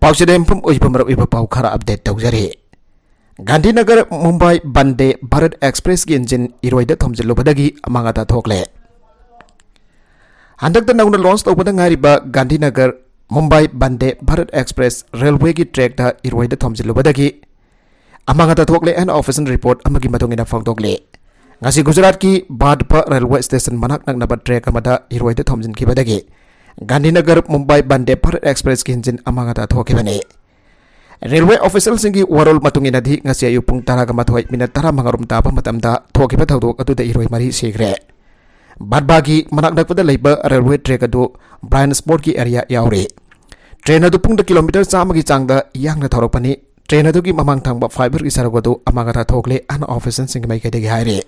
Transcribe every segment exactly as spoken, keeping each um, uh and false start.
ꯄꯥꯎꯆꯦꯗꯦꯝꯐꯝ ꯑꯣꯏꯕ ꯃꯔꯨꯞ ꯑꯣꯏꯕ ꯄꯥꯎ ꯈꯔ ꯑꯞꯗꯦꯠ ꯇꯧꯖꯔꯤ꯫ ꯒꯥꯟꯙꯤꯅꯒꯔ ꯃꯨꯝꯕꯥꯏ ꯕꯟꯗꯦ ꯚꯥꯔꯠ ꯑꯦꯛꯁꯄ꯭ꯔꯦꯁꯀꯤ ꯏꯟꯖꯤꯟ ꯏꯔꯣꯏꯗ ꯊꯣꯝꯖꯤꯜꯂꯨꯕꯗꯒꯤ ꯑꯃꯥꯡ ꯑꯇꯥ ꯊꯣꯛꯂꯦ꯫ ꯍꯟꯗꯛꯇ ꯅꯧꯅ ꯂꯣꯟꯆ ꯇꯧꯕꯗ ꯉꯥꯏꯔꯤꯕ ꯒꯥꯟꯙꯤꯅꯒꯔ ꯃꯨꯝꯕꯥꯏ ꯕꯟꯗꯦ ꯚꯥꯔꯠ ꯑꯦꯛꯁꯄ꯭ꯔꯦꯁ ꯔꯦꯜꯋꯦꯒꯤ ꯇ꯭ꯔꯦꯛꯇ ꯏꯔꯣꯏꯗ ꯊꯣꯝꯖꯤꯜꯂꯨꯕꯗꯒꯤ ꯑꯃꯥꯡ ꯑꯇꯥ ꯊꯣꯛꯂꯦ ꯍꯥꯏꯅ ꯑꯣꯐꯤꯁꯤꯌꯦꯜ ꯔꯤꯄꯣꯔꯠ ꯑꯃꯒꯤ ꯃꯇꯨꯡ ꯏꯟꯅ ꯐꯣꯡꯗꯣꯛꯂꯤ꯫ ꯉꯁꯤ ꯒꯨꯖꯔꯥꯠꯀꯤ ꯚꯥꯗꯄ ꯔꯦꯜꯋꯦ ꯁ꯭ꯇꯦꯁꯟ ꯃꯅꯥꯛ ꯅꯛꯅꯕ ꯇ꯭ꯔꯦꯛ ꯑꯃꯗ ꯏꯔꯣꯏꯗ ꯊꯣꯝꯖꯤꯟꯈꯤꯕꯗꯒꯤ ꯒꯥꯟꯙꯤꯅꯒꯔ ꯃꯨꯝꯕꯥꯏ ꯕꯟꯗꯦ ꯚꯥꯔꯠ ꯑꯦꯛꯁꯄ꯭ꯔꯦꯁꯀꯤ ꯏꯟꯖꯤꯟ ꯑꯃꯥꯡ ꯑꯇꯥ ꯊꯣꯛꯈꯤꯕꯅꯤ꯫ ꯔꯦꯜꯋꯦ ꯑꯣꯐꯤꯁꯤꯌꯦꯜꯁꯤꯡꯒꯤ ꯋꯥꯔꯣꯜ ꯃꯇꯨꯡ ꯏꯟꯅꯗꯤ ꯉꯁꯤ ꯑꯌꯨꯛ ꯄꯨꯡ ꯇꯔꯥꯒ ꯃꯥꯊꯣꯏ ꯃꯤꯅꯠ ꯇꯔꯥꯃꯉꯥ ꯔꯣꯝ ꯇꯥꯕ ꯃꯇꯝꯗ ꯊꯣꯛꯈꯤꯕ ꯊꯧꯗꯣꯛ ꯑꯗꯨꯗ ꯏꯔꯣꯏ ꯃꯔꯤ ꯁꯤꯈ꯭ꯔꯦ꯫ ꯚꯥꯗꯕꯥꯒꯤ ꯃꯅꯥꯛ ꯅꯛꯄꯗ ꯂꯩꯕ ꯔꯦꯜꯋꯦ ꯇ꯭ꯔꯦꯛ ꯑꯗꯨ ꯕ꯭ꯂꯥꯏꯟ ꯁ꯭ꯄꯣꯠꯀꯤ ꯑꯦꯔꯤꯌꯥ ꯌꯥꯎꯔꯤ꯫ ꯇ꯭ꯔꯦꯟ ꯑꯗꯨ ꯄꯨꯡꯗ ꯀꯤꯂꯣꯃꯤꯇꯔ ꯆꯥꯝꯃꯒꯤ ꯆꯥꯡꯗ ꯌꯥꯡꯅ ꯊꯧꯔꯛꯄꯅꯤ꯫ ꯇ꯭ꯔꯦꯟ ꯑꯗꯨꯒꯤ ꯃꯃꯥꯡ ꯊꯪꯕ ꯐꯥꯏꯕꯔꯒꯤ ꯁꯔꯨꯛ ꯑꯗꯨ ꯑꯃꯥꯡ ꯑꯇꯥ ꯊꯣꯛꯂꯦ ꯍꯥꯏꯅ ꯑꯣꯐꯤꯁꯤꯌꯦꯜꯁꯤꯡꯒꯤ ꯃꯥꯏꯀꯩꯗꯒꯤ ꯍꯥꯏꯔꯤ꯫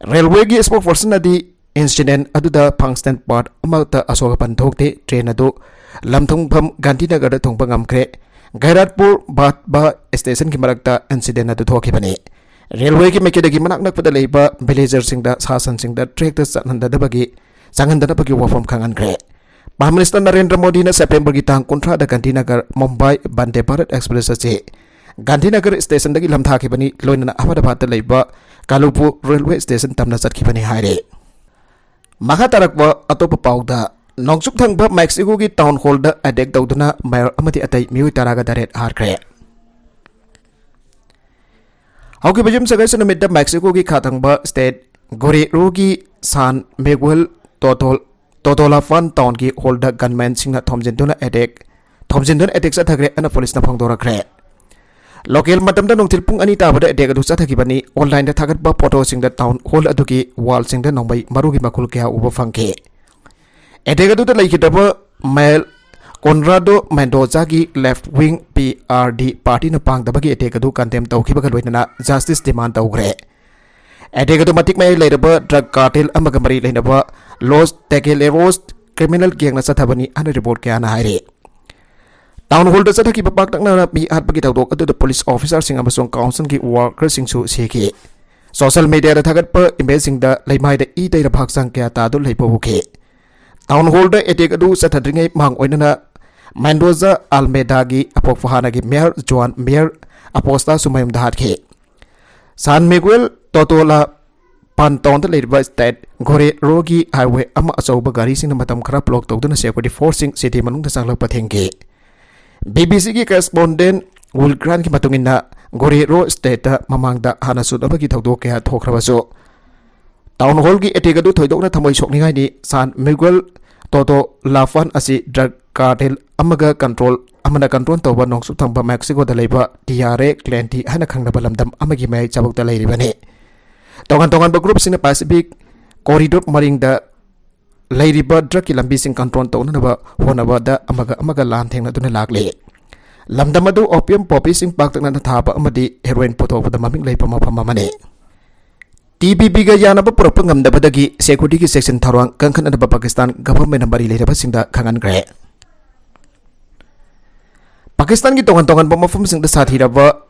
ꯔꯦꯜꯋꯦꯒꯤ ꯁ꯭ꯄꯣꯛꯁꯄꯔꯁꯟ ꯑꯗꯤ ꯏꯟꯁꯤꯗꯦꯟ ꯑꯗꯨꯗ ꯐꯪꯁꯅꯦꯜ ꯄꯥꯔꯠ ꯑꯃꯠꯇ ꯑꯁꯣꯛ ꯑꯄꯟ ꯊꯣꯛꯇꯦ꯫ ꯇ꯭ꯔꯦꯟ ꯑꯗꯨ ꯂꯝꯊꯨꯡꯐꯝ ꯒꯥꯟꯙꯤꯅꯒꯔꯗ ꯊꯨꯡꯕ ꯉꯝꯈ꯭ꯔꯦ꯫ ꯒꯩꯔꯥꯠꯄꯨꯔ ꯚꯥꯗꯕꯥ ꯁ꯭ꯇꯦꯁꯟꯒꯤ ꯃꯔꯛꯇ ꯏꯟꯁꯤꯗꯦꯟ ꯑꯗꯨ ꯊꯣꯛꯈꯤꯕꯅꯤ꯫ ꯔꯦꯜꯋꯦꯒꯤ ꯃꯥꯏꯀꯩꯗꯒꯤ ꯃꯅꯥꯛ ꯅꯛꯄꯗ ꯂꯩꯕ ꯚꯤꯂꯦꯖꯔꯁꯤꯡꯗ ꯁꯥ ꯁꯟꯁꯤꯡꯗ ꯇ꯭ꯔꯦꯛꯇ ꯆꯠꯍꯟꯗꯅꯕꯒꯤ, ꯆꯪꯍꯟꯗꯅꯕꯒꯤ ꯋꯥꯐꯝ ꯈꯪꯍꯟꯈ꯭ꯔꯦ꯫ ꯄ꯭ꯔꯥꯏꯝ ꯃꯤꯅꯤꯁꯇꯔ ꯅꯔꯦꯟꯗ꯭ꯔ ꯃꯣꯗꯤꯅ ꯁꯦꯞꯇꯦꯝꯕꯔꯒꯤ ꯇꯥꯡ ꯀꯨꯟꯊ꯭ꯔꯥꯗ ꯒꯥꯟꯙꯤꯅꯒꯔ ꯃꯨꯝꯕꯥꯏ ꯕꯟꯗꯦ ꯚꯥꯔꯠ ꯑꯦꯛꯁꯄ꯭ꯔꯦꯁ ꯑꯁꯤ ꯒꯥꯟꯙꯤꯅꯒꯔ ꯁ꯭ꯇꯦꯁꯟꯗꯒꯤ ꯂꯝꯊꯥꯈꯤꯕꯅꯤ꯫ ꯂꯣꯏꯅꯅ ꯑꯍꯃꯗꯥꯕꯥꯗꯇ ꯂꯩꯕ ꯀꯥꯂꯨꯄꯨꯔ ꯔꯦꯜꯋꯦ ꯁ꯭ꯇꯦꯁꯟ ꯇꯝꯅ ꯆꯠꯈꯤꯕꯅꯤ ꯍꯥꯏꯔꯦ꯫ ꯃꯈꯥ ꯇꯥꯔꯛꯄ ꯑꯇꯣꯞꯄ ꯄꯥꯎꯗ, ꯅꯣꯡꯆꯨꯞ ꯊꯪꯕ ꯃꯦꯛꯁꯤꯀꯣꯒꯤ ꯇꯥꯎꯟ ꯍꯣꯜꯗ ꯑꯦꯇꯦꯛ ꯇꯧꯗꯨꯅ ꯃꯦꯌꯔ ꯑꯃꯗꯤ ꯑꯇꯩ ꯃꯤꯑꯣꯏ ꯇꯔꯥꯒ ꯇꯔꯦꯠ ꯍꯥꯠꯈ꯭ꯔꯦ꯫ ꯍꯧꯈꯤꯕ ꯌꯨꯝꯁꯀꯩꯁ ꯅꯨꯃꯤꯠꯇ ꯃꯦꯛꯁꯤꯀꯣꯒꯤ ꯈꯥ ꯊꯪꯕ ꯁ꯭ꯇꯦꯠ ꯒꯣꯔꯦꯔꯣꯒꯤ ꯁꯥꯟ ꯃꯦꯒꯨꯋꯦꯜ ꯇꯣꯇꯣꯜ, ꯇꯣꯇꯣꯂꯥꯐꯥꯟ ꯇꯥꯎꯟꯒꯤ ꯍꯣꯜꯗ ꯒꯟꯃꯦꯟꯁꯤꯡꯅ ꯊꯣꯝꯖꯤꯟꯗꯨꯅ ꯑꯦꯇꯦꯛ, ꯊꯣꯝꯖꯤꯟꯗꯨꯅ ꯑꯦꯇꯦꯛ ꯆꯠꯊꯈ꯭ꯔꯦ ꯍꯥꯏꯅ ꯄꯨꯂꯤꯁꯅ ꯐꯣꯡꯗꯣꯔꯛꯈ꯭ꯔꯦ꯫ ꯂꯣꯀꯦꯜ ꯃꯇꯝꯗ ꯅꯨꯡꯊꯤꯜ ꯄꯨꯡ ꯑꯅꯤ ꯇꯥꯕꯗ ꯑꯦꯇꯦꯛ ꯑꯗꯨ ꯆꯠꯊꯈꯤꯕꯅꯤ꯫ ꯑꯣꯟꯂꯥꯏꯟꯗ ꯊꯥꯒꯠꯄ ꯐꯣꯇꯣꯁꯤꯡꯗ ꯇꯥꯎꯟ ꯍꯣꯜ ꯑꯗꯨꯒꯤ ꯋꯥꯜꯁꯤꯡꯗ ꯅꯣꯡꯃꯩ ꯃꯔꯨꯒꯤ ꯃꯈꯨꯜ ꯀꯌꯥ ꯎꯕ ꯐꯪꯈꯤ꯫ ꯑꯦꯇꯦꯛ ꯑꯗꯨꯗ ꯂꯩꯈꯤꯗꯕ ꯃꯦꯌꯔ ꯀꯣꯟꯔꯥꯗꯣ ꯃꯦꯟꯗꯣꯖꯥꯒꯤ left wing P R D ꯄꯥꯔꯇꯤꯅ ꯄꯥꯡꯗꯕꯒꯤ ꯑꯦꯇꯦꯛ ꯑꯗꯨ ꯀꯟꯗꯦꯝ ꯇꯧꯈꯤꯕꯒ ꯂꯣꯏꯅꯅ ꯖꯁꯇꯤꯁ ꯗꯤꯃꯥꯟ ꯇꯧꯈ꯭ꯔꯦ꯫ ꯑꯦꯇꯦꯛ ꯑꯗꯨ ꯃꯇꯤꯛ ꯃꯌꯥꯏ ꯂꯩꯔꯕ ꯗ꯭ꯔꯒ ꯀꯥꯔꯇꯦꯜ ꯑꯃꯒ ꯃꯔꯤ ꯂꯩꯅꯕ ꯂꯣꯁ ꯇꯦꯀꯦꯂꯦꯔꯣꯁ ꯀ꯭ꯔꯤꯃꯤꯅꯦꯜ ꯒꯦꯡꯅ ꯆꯠꯊꯕꯅꯤ ꯍꯥꯏꯅ ꯔꯤꯄꯣꯔꯠ ꯀꯌꯥꯅ ꯍꯥꯏꯔꯤ꯫ ꯇꯥꯎꯟ ꯍꯣꯜꯗ ꯆꯠꯊꯈꯤꯕ ꯄꯥꯛꯇꯛꯅꯅ ꯃꯤ ꯍꯥꯠꯄꯒꯤ ꯊꯧꯗꯣꯛ ꯑꯗꯨꯗ ꯄꯨꯂꯤꯁ ꯑꯣꯐꯤꯁꯥꯔꯁꯤꯡ ꯑꯃꯁꯨꯡ ꯀꯥꯎꯟꯁꯤꯜꯒꯤ ꯋꯥꯔꯀꯔꯁꯤꯡꯁꯨ ꯁꯤꯈꯤ꯫ ꯁꯣꯁꯤꯌꯦꯜ ꯃꯤꯗꯤꯌꯥꯗ ꯊꯥꯒꯠꯄ ꯏꯃꯦꯖꯁꯤꯡꯗ ꯂꯩꯃꯥꯏꯗ ꯏ ꯇꯩꯔꯕ ꯍꯛꯆꯥꯡ ꯀꯌꯥ ꯇꯥꯗꯨꯅ ꯂꯩꯕ ꯎꯈꯤ꯫ ꯇꯥꯎꯟ ꯍꯣꯜꯗ ꯑꯦꯇꯦꯛ ꯑꯗꯨ ꯆꯠꯊꯗ꯭ꯔꯤꯉꯩ ꯃꯥꯡ ꯑꯣꯏꯅꯅ ꯃꯦꯟꯗꯣꯖꯥ ꯑꯜꯃꯦꯗꯥꯒꯤ ꯑꯄꯣꯛꯄ ꯍꯥꯟꯅꯒꯤ ꯃꯦꯌꯔ ꯖꯨꯋꯥꯟ ꯃꯦꯌꯔ ꯑꯄꯣꯁꯇꯥꯁꯨ ꯃꯌꯨꯝꯗ ꯍꯥꯠꯈꯤ꯫ ꯁꯥꯟ ꯃꯤꯒꯨꯋꯦꯜ ꯇꯣꯇꯣꯂꯥ ꯄꯥꯟꯇꯣꯟꯗ ꯂꯩꯔꯤꯕ ꯁ꯭ꯇꯦꯠ ꯒꯣꯔꯦꯔꯣꯒꯤ ꯍꯥꯏꯋꯦ ꯑꯃ ꯑꯆꯧꯕ ꯒꯥꯔꯤꯁꯤꯡꯅ ꯃꯇꯝ ꯈꯔ ꯕ꯭ꯂꯣꯛ ꯇꯧꯗꯨꯅ ꯁꯦꯀ꯭ꯌꯨꯔꯤꯇꯤ ꯐꯣꯔꯁꯁꯤꯡ ꯁꯤꯇꯤ ꯃꯅꯨꯡꯗ ꯆꯪꯂꯛꯄ ꯊꯤꯡꯈꯤ꯫ ꯕꯤ ꯕꯤ ꯁꯤꯒꯤ ꯀꯔꯦꯁꯄꯣꯟꯗꯦꯟ ꯋꯤꯜ ꯒ꯭ꯔꯥꯟꯒꯤ ꯃꯇꯨꯡ ꯏꯟꯅ, ꯒꯣꯔꯦꯔꯣ ꯁ꯭ꯇꯦꯠꯇ ꯃꯃꯥꯡꯗ ꯍꯥꯟꯅ ꯁꯨꯠ ꯑꯃꯒꯤ ꯊꯧꯗꯣꯛ ꯀꯌꯥ ꯊꯣꯛꯈ꯭ꯔꯕꯁꯨ, ꯇꯥꯎꯟ ꯍꯣꯜꯒꯤ ꯑꯦꯇꯦꯛ ꯑꯗꯨ ꯊꯣꯏꯗꯣꯛꯅ ꯊꯃꯣꯏ ꯁꯣꯛꯅꯤꯡꯉꯥꯏꯅꯤ꯫ ꯁꯥꯟ ꯃꯤꯒꯨꯋꯦꯜ ꯇꯣꯇꯣ ꯂꯥꯐꯥꯟ ꯑꯁꯤ ꯗ꯭ꯔꯒ ꯀꯥꯔꯇꯦꯜ ꯑꯃꯒ ꯀꯟꯇ꯭ꯔꯣꯜ, ꯑꯃꯅ ꯀꯟꯇ꯭ꯔꯣꯜ ꯇꯧꯕ ꯅꯣꯡꯆꯨꯞ ꯊꯪꯕ ꯃꯦꯛꯁꯤꯀꯣꯗ ꯂꯩꯕ ꯇꯤꯌꯥꯔꯦ ꯀ꯭ꯂꯦꯟꯇꯤ ꯍꯥꯏꯅ ꯈꯪꯅꯕ ꯂꯝꯗꯝ ꯑꯃꯒꯤ ꯃꯌꯥꯏ ꯆꯕꯨꯛꯇ ꯂꯩꯔꯤꯕꯅꯤ꯫ ꯇꯣꯉꯥꯟ ꯇꯣꯉꯥꯟꯕ ꯒ꯭ꯔꯨꯞꯁꯤꯡꯅ ꯄꯦꯁꯤꯐꯤꯛ ꯀꯣꯔꯤꯗꯣꯔ ꯃꯔꯤꯡꯗ ꯂꯩꯔꯤꯕ ꯗ꯭ꯔꯒꯀꯤ ꯂꯝꯕꯤꯁꯤꯡ ꯀꯟꯇ꯭ꯔꯣꯜ ꯇꯧꯅꯅꯕ ꯍꯣꯠꯅꯕꯗ ꯑꯃꯒ ꯑꯃꯒ ꯂꯥꯟ ꯊꯦꯡꯅꯗꯨꯅ ꯂꯥꯛꯂꯤ꯫ ꯂꯝꯗꯝ ꯑꯗꯨ ꯑꯣꯄꯤꯌꯝ ꯄꯣꯄꯤꯁꯤꯡ ꯄꯥꯛꯇꯛꯅꯅ ꯊꯥꯕ ꯑꯃꯗꯤ ꯍꯦꯔꯣꯏꯟ ꯄꯨꯊꯣꯛꯄꯗ ꯃꯃꯤꯡ ꯂꯩꯕ ꯃꯐꯝ ꯑꯃꯅꯤ꯫ ꯇꯤ ꯄꯤ ꯄꯤꯒ ꯌꯥꯅꯕ ꯄꯨꯔꯛꯄ ꯉꯝꯗꯕꯗꯒꯤ ꯁꯦꯀ꯭ꯌꯨꯔꯤꯇꯤꯒꯤ ꯆꯦꯛꯁꯤꯟ ꯊꯧꯔꯥꯡ ꯀꯟꯈꯠꯅꯅꯕ ꯄꯥꯀꯤꯁꯇꯥꯟ ꯒꯚꯔꯟꯃꯦꯟꯠꯅ ꯃꯔꯤ ꯂꯩꯅꯕꯁꯤꯡꯗ ꯈꯪꯍꯟꯈ꯭ꯔꯦ꯫ ꯄꯥꯀꯤꯁꯇꯥꯟꯒꯤ ꯇꯣꯉꯥꯟ ꯇꯣꯉꯥꯟꯕ ꯃꯐꯝꯁꯤꯡꯗ ꯁꯥꯊꯤꯔꯕ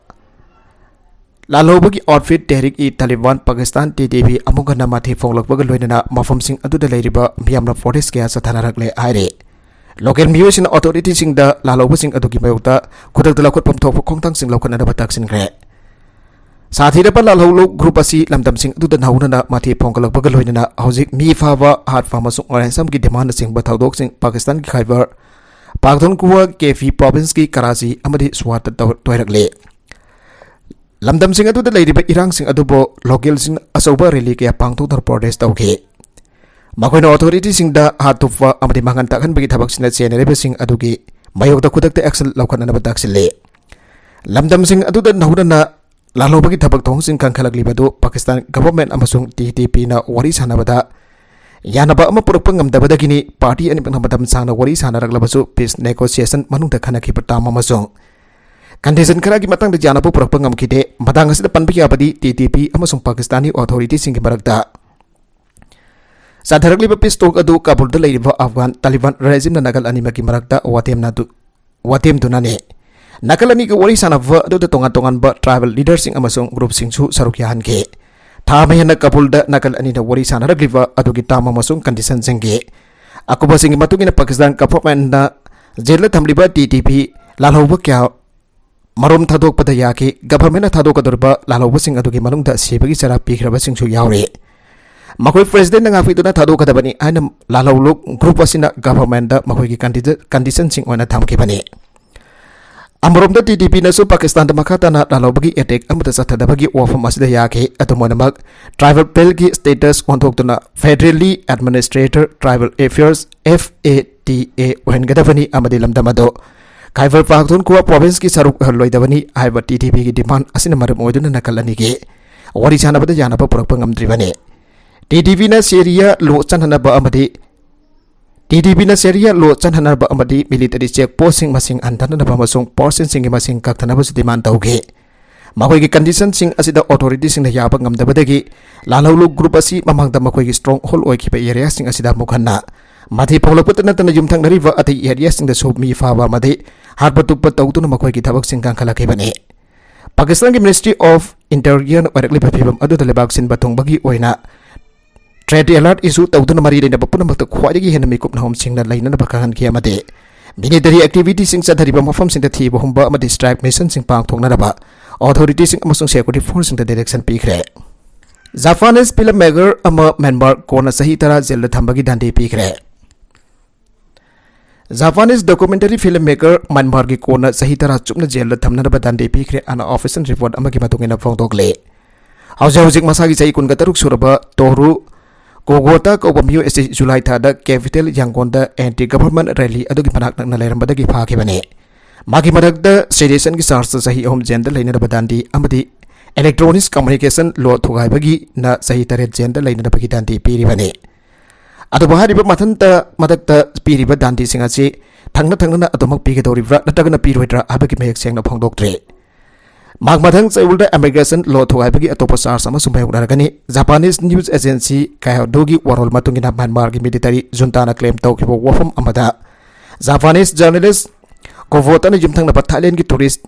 ꯂꯥꯜꯍꯧꯕꯒꯤ outfit ꯇꯦꯍ꯭ꯔꯤꯛ E ꯇꯥꯂꯤꯕꯥꯟ Pakistan, T T P, ꯑꯃꯨꯛ ꯍꯟꯅ ꯃꯊꯤ ꯐꯣꯡꯂꯛꯄꯒ ꯂꯣꯏꯅꯅ ꯃꯐꯝꯁꯤꯡ ꯑꯗꯨꯗ ꯂꯩꯔꯤꯕ ꯃꯤꯌꯥꯝꯅ ꯄ꯭ꯔꯣꯇꯦꯁ ꯀꯌꯥ ꯆꯠꯊꯅꯔꯛꯂꯦ ꯍꯥꯏꯔꯤ꯫ ꯂꯣꯀꯦꯜ ꯃꯤꯑꯣꯏꯁꯤꯡꯅ ꯑꯣꯊꯣꯔꯤꯇꯤꯁꯤꯡꯗ ꯂꯥꯜꯍꯧꯕꯁꯤꯡ ꯑꯗꯨꯒꯤ ꯃꯥꯌꯣꯛꯇ ꯈꯨꯗꯛꯇ ꯂꯧꯈꯠꯐꯝ ꯊꯣꯛꯄ ꯈꯣꯡꯊꯥꯡꯁꯤꯡ ꯂꯧꯈꯠꯅꯅꯕ ꯇꯛꯁꯤꯟꯈ꯭ꯔꯦ꯫ ꯁꯥꯊꯤꯔꯕ ꯂꯥꯜꯍꯧꯂꯨ ꯒ꯭ꯔꯨꯞ ꯑꯁꯤ ꯂꯝꯗꯝꯁꯤꯡ ꯑꯗꯨꯗ ꯅꯧꯅꯅ ꯃꯊꯤ ꯐꯣꯡꯒꯠꯂꯛꯄꯒ ꯂꯣꯏꯅꯅ ꯍꯧꯖꯤꯛ ꯃꯤ ꯐꯥꯕ, ꯍꯥꯠꯄ ꯑꯃꯁꯨꯡ ꯔꯦꯟꯁꯝꯒꯤ ꯗꯤꯃꯥꯟꯅꯆꯤꯡꯕ ꯊꯧꯗꯣꯛꯁꯤꯡ ꯄꯥꯀꯤꯁꯇꯥꯟꯒꯤ ꯈꯥꯏꯕꯔ ꯄꯥꯈꯇꯨꯟꯈ꯭ꯋꯥ, ꯀꯦ ꯄꯤ ꯄ꯭ꯔꯣꯚꯤꯟꯁꯀꯤ ꯀꯔꯥꯆꯤ ꯑꯃꯗꯤ ꯁ꯭ꯋꯥꯠꯇ ꯇꯧ-, ꯇꯣꯏꯔꯛꯂꯤ꯫ ꯂꯝꯗꯝꯁꯤꯡ ꯑꯗꯨꯗ ꯂꯩꯔꯤꯕ ꯏꯔꯥꯡꯁꯤꯡ ꯑꯗꯨꯕꯨ ꯂꯣꯀꯦꯜꯁꯤꯡ ꯑꯆꯧꯕ ꯔꯦꯂꯤ ꯀꯌꯥ ꯄꯥꯡꯊꯣꯛꯇꯨꯅ ꯄ꯭ꯔꯣꯇꯦꯁ ꯇꯧꯈꯤ꯫ ꯃꯈꯣꯏꯅ ꯑꯣꯊꯣꯔꯤꯇꯤꯁꯤꯡꯗ ꯍꯥꯠꯇꯣꯛꯄ ꯑꯃꯗꯤ ꯃꯥꯡꯍꯟ ꯇꯥꯛꯍꯟꯕꯒꯤ ꯊꯕꯛꯁꯤꯡꯗ ꯆꯦꯟꯅꯔꯤꯕꯁꯤꯡ ꯑꯗꯨꯒꯤ ꯃꯥꯌꯣꯛꯇ ꯈꯨꯗꯛꯇ ꯑꯦꯛꯁꯟ ꯂꯧꯈꯠꯅꯅꯕ ꯇꯥꯛꯁꯤꯜꯂꯤ꯫ ꯂꯝꯗꯝꯁꯤꯡ ꯑꯗꯨꯗ ꯅꯧꯅꯅ ꯂꯥꯜꯍꯧꯕꯒꯤ ꯊꯕꯛ ꯊꯧꯑꯣꯡꯁꯤꯡ ꯀꯟꯈꯠꯂꯛꯂꯤꯕ ꯑꯗꯨ ꯄꯥꯀꯤꯁꯇꯥꯟ ꯒꯚꯔꯟꯃꯦꯟꯠ ꯑꯃꯁꯨꯡ ꯇꯤ ꯇꯤ ꯄꯤꯅ ꯋꯥꯔꯤ ꯁꯥꯟꯅꯕꯗ ꯌꯥꯅꯕ ꯑꯃ ꯄꯨꯔꯛꯄ ꯉꯝꯗꯕꯗꯒꯤꯅꯤ꯫ ꯄꯥꯔꯇꯤ ꯑꯅꯤꯃꯛꯅ ꯃꯇꯝ ꯁꯥꯡꯅ ꯋꯥꯔꯤ ꯁꯥꯟꯅꯔꯛꯂꯕꯁꯨ ꯄꯤꯁ ꯅꯦꯒꯣꯁꯤꯌꯦꯁꯟ ꯃꯅꯨꯡꯗ ꯈꯟꯅꯈꯤꯕ ꯇꯥꯝ ꯑꯃꯁꯨꯡ ꯀꯟꯗꯤꯁꯟ ꯈꯔꯒꯤ ꯃꯇꯥꯡꯗ ꯌꯥꯅꯕ ꯄꯨꯔꯛꯄ ꯉꯝꯈꯤꯗꯦ꯫ ꯃꯇꯥꯡ ꯑꯁꯤꯗ ꯄꯟꯕ ꯌꯥꯕꯗꯤ ꯇꯤ ꯇꯤ ꯄꯤ ꯑꯃꯁꯨꯡ ꯄꯥꯀꯤꯁꯇꯥꯅꯤ ꯑꯣꯊꯣꯔꯤꯇꯤꯁꯤꯡꯒꯤ ꯃꯔꯛꯇ ꯆꯠꯊꯔꯛꯂꯤꯕ ꯄꯤꯁ ꯇꯣꯛ ꯑꯗꯨ ꯀꯥꯕꯨꯜꯗ ꯂꯩꯔꯤꯕ ꯑꯐꯒꯥꯟ ꯇꯥꯂꯤꯕꯥꯟ ꯔꯦꯖꯤꯝꯅ ꯅꯥꯀꯜ ꯑꯅꯤꯃꯛꯀꯤ ꯃꯔꯛꯇ ꯋꯥꯇꯦꯝꯅꯗꯨ-, ꯋꯥꯇꯦꯝꯗꯨꯅꯅꯤ꯫ ꯅꯥꯀꯜ ꯑꯅꯤꯒꯤ ꯋꯥꯔꯤ ꯁꯥꯟꯅꯕ ꯑꯗꯨꯗ ꯇꯣꯉꯥꯟ ꯇꯣꯉꯥꯟꯕ ꯇ꯭ꯔꯥꯏꯕꯦꯜ ꯂꯤꯗꯔꯁꯤꯡ ꯑꯃꯁꯨꯡ ꯒ꯭ꯔꯨꯞꯁꯤꯡꯁꯨ ꯁꯔꯨꯛ ꯌꯥꯍꯟꯈꯤ꯫ ꯊꯥ ꯑꯃ ꯍꯦꯟꯅ ꯀꯥꯕꯨꯜꯗ ꯅꯥꯀꯜ ꯑꯅꯤꯅ ꯋꯥꯔꯤ ꯁꯥꯟꯅꯔꯛꯂꯤꯕ ꯑꯗꯨꯒꯤ ꯇꯥꯝ ꯑꯃꯁꯨꯡ ꯀꯟꯗꯤꯁꯟꯁꯤꯡꯒꯤ ꯑꯀꯨꯞꯄꯁꯤꯡꯒꯤ ꯃꯇꯨꯡ ꯏꯟꯅ ꯄꯥꯀꯤꯁꯇꯥꯟ ꯒꯚꯔꯟꯃꯦꯟꯠꯅ ꯖꯦꯜꯗ ꯊꯝꯂꯤꯕ ꯇꯤ ꯇꯤ ꯄꯤ ꯂꯥꯜꯍꯧꯕ ꯀꯌꯥ ꯃꯔꯨꯝ ꯊꯥꯗꯣꯛꯄꯗ ꯌꯥꯈꯤ꯫ ꯒꯚꯔꯟꯃꯦꯟꯠꯅ ꯊꯥꯗꯣꯛꯀꯗꯧꯔꯤꯕ ꯂꯥꯜꯍꯧꯕꯁꯤꯡ ꯑꯗꯨꯒꯤ ꯃꯅꯨꯡꯗ ꯁꯤꯕꯒꯤ ꯆꯔꯥ ꯄꯤꯈ꯭ꯔꯕꯁꯤꯡꯁꯨ ꯌꯥꯎꯔꯤ꯫ ꯃꯈꯣꯏ ꯄ꯭ꯔꯦꯁꯤꯗꯦꯟꯠꯅ ꯉꯥꯛꯄꯤꯗꯨꯅ ꯊꯥꯗꯣꯛꯀꯗꯕꯅꯤ ꯍꯥꯏꯅ ꯂꯥꯜꯍꯧꯂꯨ ꯒ꯭ꯔꯨꯞ ꯑꯁꯤꯅ ꯒꯚꯔꯟꯃꯦꯟꯠꯇ ꯃꯈꯣꯏꯒꯤ ꯀꯟꯗꯤ-, ꯀꯟꯗꯤꯁꯟꯁꯤꯡ ꯑꯣꯏꯅ ꯊꯝꯈꯤꯕꯅꯤ꯫ ꯑꯃꯔꯣꯝꯗ ꯇꯤ ꯇꯤ ꯄꯤꯅꯁꯨ ꯄꯥꯀꯤꯁꯇꯥꯟꯗ ꯃꯈꯥ ꯇꯥꯅ ꯂꯥꯜꯍꯧꯕꯒꯤ ꯑꯦꯇꯦꯛ ꯑꯃꯠꯇ ꯆꯠꯊꯗꯕꯒꯤ ꯋꯥꯐꯝ ꯑꯁꯤꯗ ꯌꯥꯈꯤ꯫ ꯑꯗꯨꯝ ꯑꯣꯏꯅꯃꯛ, ꯇ꯭ꯔꯥꯏꯕꯦꯜ ꯄꯦꯜꯒꯤ ꯁ꯭ꯇꯦꯇꯁ ꯑꯣꯟꯊꯣꯛꯇꯨꯅ Federally Administered Tribal Affairs, F A T A, ꯑꯣꯏꯍꯟꯒꯗꯕꯅꯤ ꯑꯃꯗꯤ ꯂꯝꯗꯝ ꯑꯗꯨ ꯈꯥꯏꯕꯔ ꯄꯥꯈꯇꯨꯟꯈ꯭ꯋꯥ ꯄ꯭ꯔꯣꯚꯤꯟꯁꯀꯤ ꯁꯔꯨꯛ ꯑꯣꯏꯍꯜꯂꯣꯏꯗꯕꯅꯤ ꯍꯥꯏꯕ ꯇꯤ ꯇꯤ ꯄꯤꯒꯤ ꯗꯤꯃꯥꯟ ꯑꯁꯤꯅ ꯃꯔꯝ ꯑꯣꯏꯗꯨꯅ ꯅꯥꯀꯜ ꯑꯅꯤꯒꯤ ꯋꯥꯔꯤ ꯁꯥꯟꯅꯕꯗ ꯌꯥꯅꯕ ꯄꯨꯔꯛꯄ ꯉꯝꯗ꯭ꯔꯤꯕꯅꯤ꯫ ꯇꯤ ꯇꯤ ꯄꯤꯅ ꯁꯦꯔꯤꯌꯥ ꯂꯣ ꯆꯠꯅꯅꯕ ꯑꯃꯗꯤ ꯇꯤ ꯇꯤ ꯄꯤꯅ ꯁꯦꯔꯤꯌꯥ ꯂꯣ ꯆꯠꯍꯟꯅꯕ ꯑꯃꯗꯤ ꯃꯤꯂꯤꯇꯔꯤ ꯆꯦꯛ ꯄꯣꯁꯁꯤꯡ ꯃꯁꯤꯡ ꯍꯟꯊꯅꯅꯕ ꯑꯃꯁꯨꯡ ꯄꯥꯔꯁꯟꯁꯤꯡꯒꯤ ꯃꯁꯤꯡ ꯀꯛꯊꯅꯕꯁꯨ ꯗꯤꯃꯥꯟ ꯇꯧꯈꯤ꯫ ꯃꯈꯣꯏꯒꯤ ꯀꯟꯗꯤꯁꯟꯁꯤꯡ ꯑꯁꯤꯗ ꯑꯣꯊꯣꯔꯤꯇꯤꯁꯤꯡꯅ ꯌꯥꯕ ꯉꯝꯗꯕꯗꯒꯤ ꯂꯥꯜꯍꯧꯂꯨ ꯒ꯭ꯔꯨꯞ ꯑꯁꯤ ꯃꯃꯥꯡꯗ ꯃꯈꯣꯏꯒꯤ ꯁ꯭ꯇꯔꯣꯡ ꯍꯣꯜ ꯑꯣꯏꯈꯤꯕ ꯑꯦꯔꯤꯌꯥꯁꯤꯡ ꯑꯁꯤꯗ ꯑꯃꯨꯛ ꯍꯟꯅ ꯃꯊꯤ ꯄꯣꯛꯂꯛꯄꯇ ꯅꯠꯇꯅ ꯌꯨꯝꯊꯪꯅꯔꯤꯕ ꯑꯇꯩ ꯑꯦꯔꯤꯌꯥꯁꯤꯡꯗꯁꯨ ꯃꯤ ꯐꯥꯕ ꯑꯃꯗꯤ ꯍꯥꯠꯄ ꯇꯨꯞꯄ ꯇꯧꯗꯨꯅ ꯃꯈꯣꯏꯒꯤ ꯊꯕꯛꯁꯤꯡ ꯀꯟꯈꯠꯂꯛꯈꯤꯕꯅꯤ꯫ ꯄꯥꯀꯤꯁꯇꯥꯟꯒꯤ ꯃꯤꯅꯤꯁꯇ꯭ꯔꯤ ꯑꯣꯐ ꯏꯟꯇꯤꯔꯤꯌꯔꯅ ꯑꯣꯏꯔꯛꯂꯤꯕ ꯐꯤꯕꯝ ꯑꯗꯨꯗ ꯂꯩꯕꯥꯛ ꯁꯤꯟꯕ ꯊꯨꯡꯕꯒꯤ ꯑꯣꯏꯅ ꯊ꯭ꯔꯦꯠ ꯑꯦꯂꯔꯠ ꯏꯁꯨ ꯇꯧꯗꯨꯅ ꯃꯔꯤ ꯂꯩꯅꯕ ꯄꯨꯝꯅꯃꯛꯇ ꯈ꯭ꯋꯥꯏꯗꯒꯤ ꯍꯦꯟꯅ ꯃꯤꯀꯨꯞ ꯅꯍꯨꯝꯁꯤꯡꯅ ꯂꯩꯅꯅꯕ ꯈꯪꯍꯟꯈꯤ ꯑꯃꯗꯤ ꯃꯤꯂꯤꯇꯔꯤ ꯑꯦꯛꯇꯤꯚꯤꯇꯤꯁꯤꯡ ꯆꯠꯊꯔꯤꯕ ꯃꯐꯝꯁꯤꯡꯗ ꯊꯤꯕ ꯍꯨꯝꯕ ꯑꯃꯗꯤ ꯁ꯭ꯇ꯭ꯔꯥꯏꯛ ꯃꯤꯁꯟꯁꯤꯡ ꯄꯥꯡꯊꯣꯛꯅꯅꯕ ꯑꯣꯊꯣꯔꯤꯇꯤꯁꯤꯡ ꯑꯃꯁꯨꯡ ꯁꯦꯀ꯭ꯌꯨꯔꯤꯇꯤ ꯐꯣꯔꯁꯁꯤꯡꯗ ꯗꯥꯏꯔꯦꯛꯁꯟ ꯄꯤꯈ꯭ꯔꯦ꯫ ꯖꯄꯥꯅꯤꯁ ꯐꯤꯂꯝ ꯃꯦꯀꯔ ꯑꯃ ꯃ꯭ꯌꯥꯟꯃꯥꯔ ꯀꯣꯟꯅ ꯆꯍꯤ ꯇꯔꯥ ꯖꯦꯜꯗ ꯊꯝꯕꯒꯤ ꯗꯟꯗꯤ ꯄꯤꯈ꯭ꯔꯦ꯫ ꯖꯄꯥꯅꯤꯁ ꯗꯣꯀꯨꯃꯦꯟꯇꯔꯤ ꯐꯤꯂꯝ ꯃꯦꯀꯔ ꯃ꯭ꯌꯥꯟꯃꯥꯔꯒꯤ ꯀꯣꯟꯅ ꯆꯍꯤ ꯇꯔꯥ ꯆꯨꯞꯅ ꯖꯦꯜꯗ ꯊꯝꯅꯅꯕ ꯗꯟꯗꯤ ꯄꯤꯈ꯭ꯔꯦ, ꯑꯅ ꯑꯣꯐꯤꯁꯤꯌꯦꯜ ꯔꯤꯄꯣꯔꯠ ꯑꯃꯒꯤ ꯃꯇꯨꯡ ꯏꯟꯅ ꯐꯣꯡꯗꯣꯛꯂꯤ꯫ ꯍꯧꯖꯤꯛ ꯍꯧꯖꯤꯛ ꯃꯁꯥꯒꯤ ꯆꯍꯤ ꯀꯨꯟꯒ ꯇꯔꯨꯛ ꯁꯨꯔꯕ ꯇꯣꯔꯨ ꯀꯣꯒꯣꯇꯥ ꯀꯧꯕ ꯃꯤꯑꯣꯏ ꯑꯁꯤ ꯖꯨꯂꯥꯏ ꯊꯥꯗ ꯀꯦꯄꯤꯇꯦꯜ ꯌꯥꯡꯒꯣꯟꯗ ꯑꯦꯟꯇꯤ ꯒꯚꯔꯟꯃꯦꯟꯠ ꯔꯦꯂꯤ ꯑꯗꯨꯒꯤ ꯃꯅꯥꯛ ꯅꯛꯅ ꯂꯩꯔꯝꯕꯗꯒꯤ ꯐꯥꯈꯤꯕꯅꯤ꯫ ꯃꯥꯒꯤ ꯃꯊꯛꯇ ꯁꯦꯗꯦꯁꯟꯒꯤ ꯆꯥꯔꯖꯇ ꯆꯍꯤ ꯑꯍꯨꯝ ꯖꯦꯜꯗ ꯂꯩꯅꯅꯕ ꯗꯟꯗꯤ ꯑꯃꯗꯤ ꯏꯂꯦꯛꯇ꯭ꯔꯣꯅꯤꯛꯁ ꯀꯝꯃ꯭ꯌꯨꯅꯤꯀꯦꯁꯟ ꯂꯣ ꯊꯨꯒꯥꯏꯕꯒꯤꯅ ꯆꯍꯤ ꯇꯔꯦꯠ ꯖꯦꯜꯗ ꯂꯩꯅꯅꯕꯒꯤ ꯗꯟꯗꯤ ꯄꯤꯔꯤꯕꯅꯤ꯫ ꯑꯗꯨꯕꯨ ꯍꯥꯏꯔꯤꯕ ꯃꯊꯟꯇ ꯃꯊꯛꯇ ꯄꯤꯔꯤꯕ ꯗꯟꯗꯤꯁꯤꯡ ꯑꯁꯤ ꯊꯪꯅ ꯊꯪꯅꯅ ꯑꯗꯨꯃꯛ ꯄꯤꯒꯗꯧꯔꯤꯕ꯭ꯔꯥ ꯅꯠꯇ꯭ꯔꯒꯅ ꯄꯤꯔꯣꯏꯗ꯭ꯔꯥ ꯍꯥꯏꯕꯒꯤ ꯃꯌꯦꯛ ꯁꯦꯡꯅ ꯐꯣꯡꯗꯣꯛꯇ꯭ꯔꯤ꯫ ꯃꯍꯥꯛ ꯃꯊꯪ ꯆꯌꯣꯜꯗ ꯏꯃꯤꯒ꯭ꯔꯦꯁꯟ ꯂꯣ ꯊꯨꯒꯥꯏꯕꯒꯤ ꯑꯇꯣꯞꯄ ꯆꯥꯔꯖ ꯑꯃꯁꯨ ꯃꯥꯌꯣꯛꯅꯔꯒꯅꯤ꯫ ꯖꯄꯥꯅꯤꯁ ꯅ꯭ꯌꯨꯁ ꯑꯦꯖꯦꯟꯁꯤ ꯀꯥꯏꯍꯣꯗꯣꯒꯤ ꯋꯥꯔꯣꯜ ꯃꯇꯨꯡ ꯏꯟꯅ ꯃ꯭ꯌꯥꯟꯃꯥꯔꯒꯤ ꯃꯤꯂꯤꯇꯔꯤ ꯖꯨꯟꯇꯥꯅ ꯀ꯭ꯂꯦꯝ ꯇꯧꯈꯤꯕ ꯋꯥꯐꯝ ꯑꯃꯗ ꯖꯄꯥꯅꯤꯁ ꯖꯔꯅꯦꯂꯤꯁ ꯀꯣꯚꯣꯇꯥꯅ ꯌꯨꯝꯊꯪꯅꯕ ꯊꯥꯏꯂꯦꯟꯒꯤ ꯇꯨꯔꯤꯁ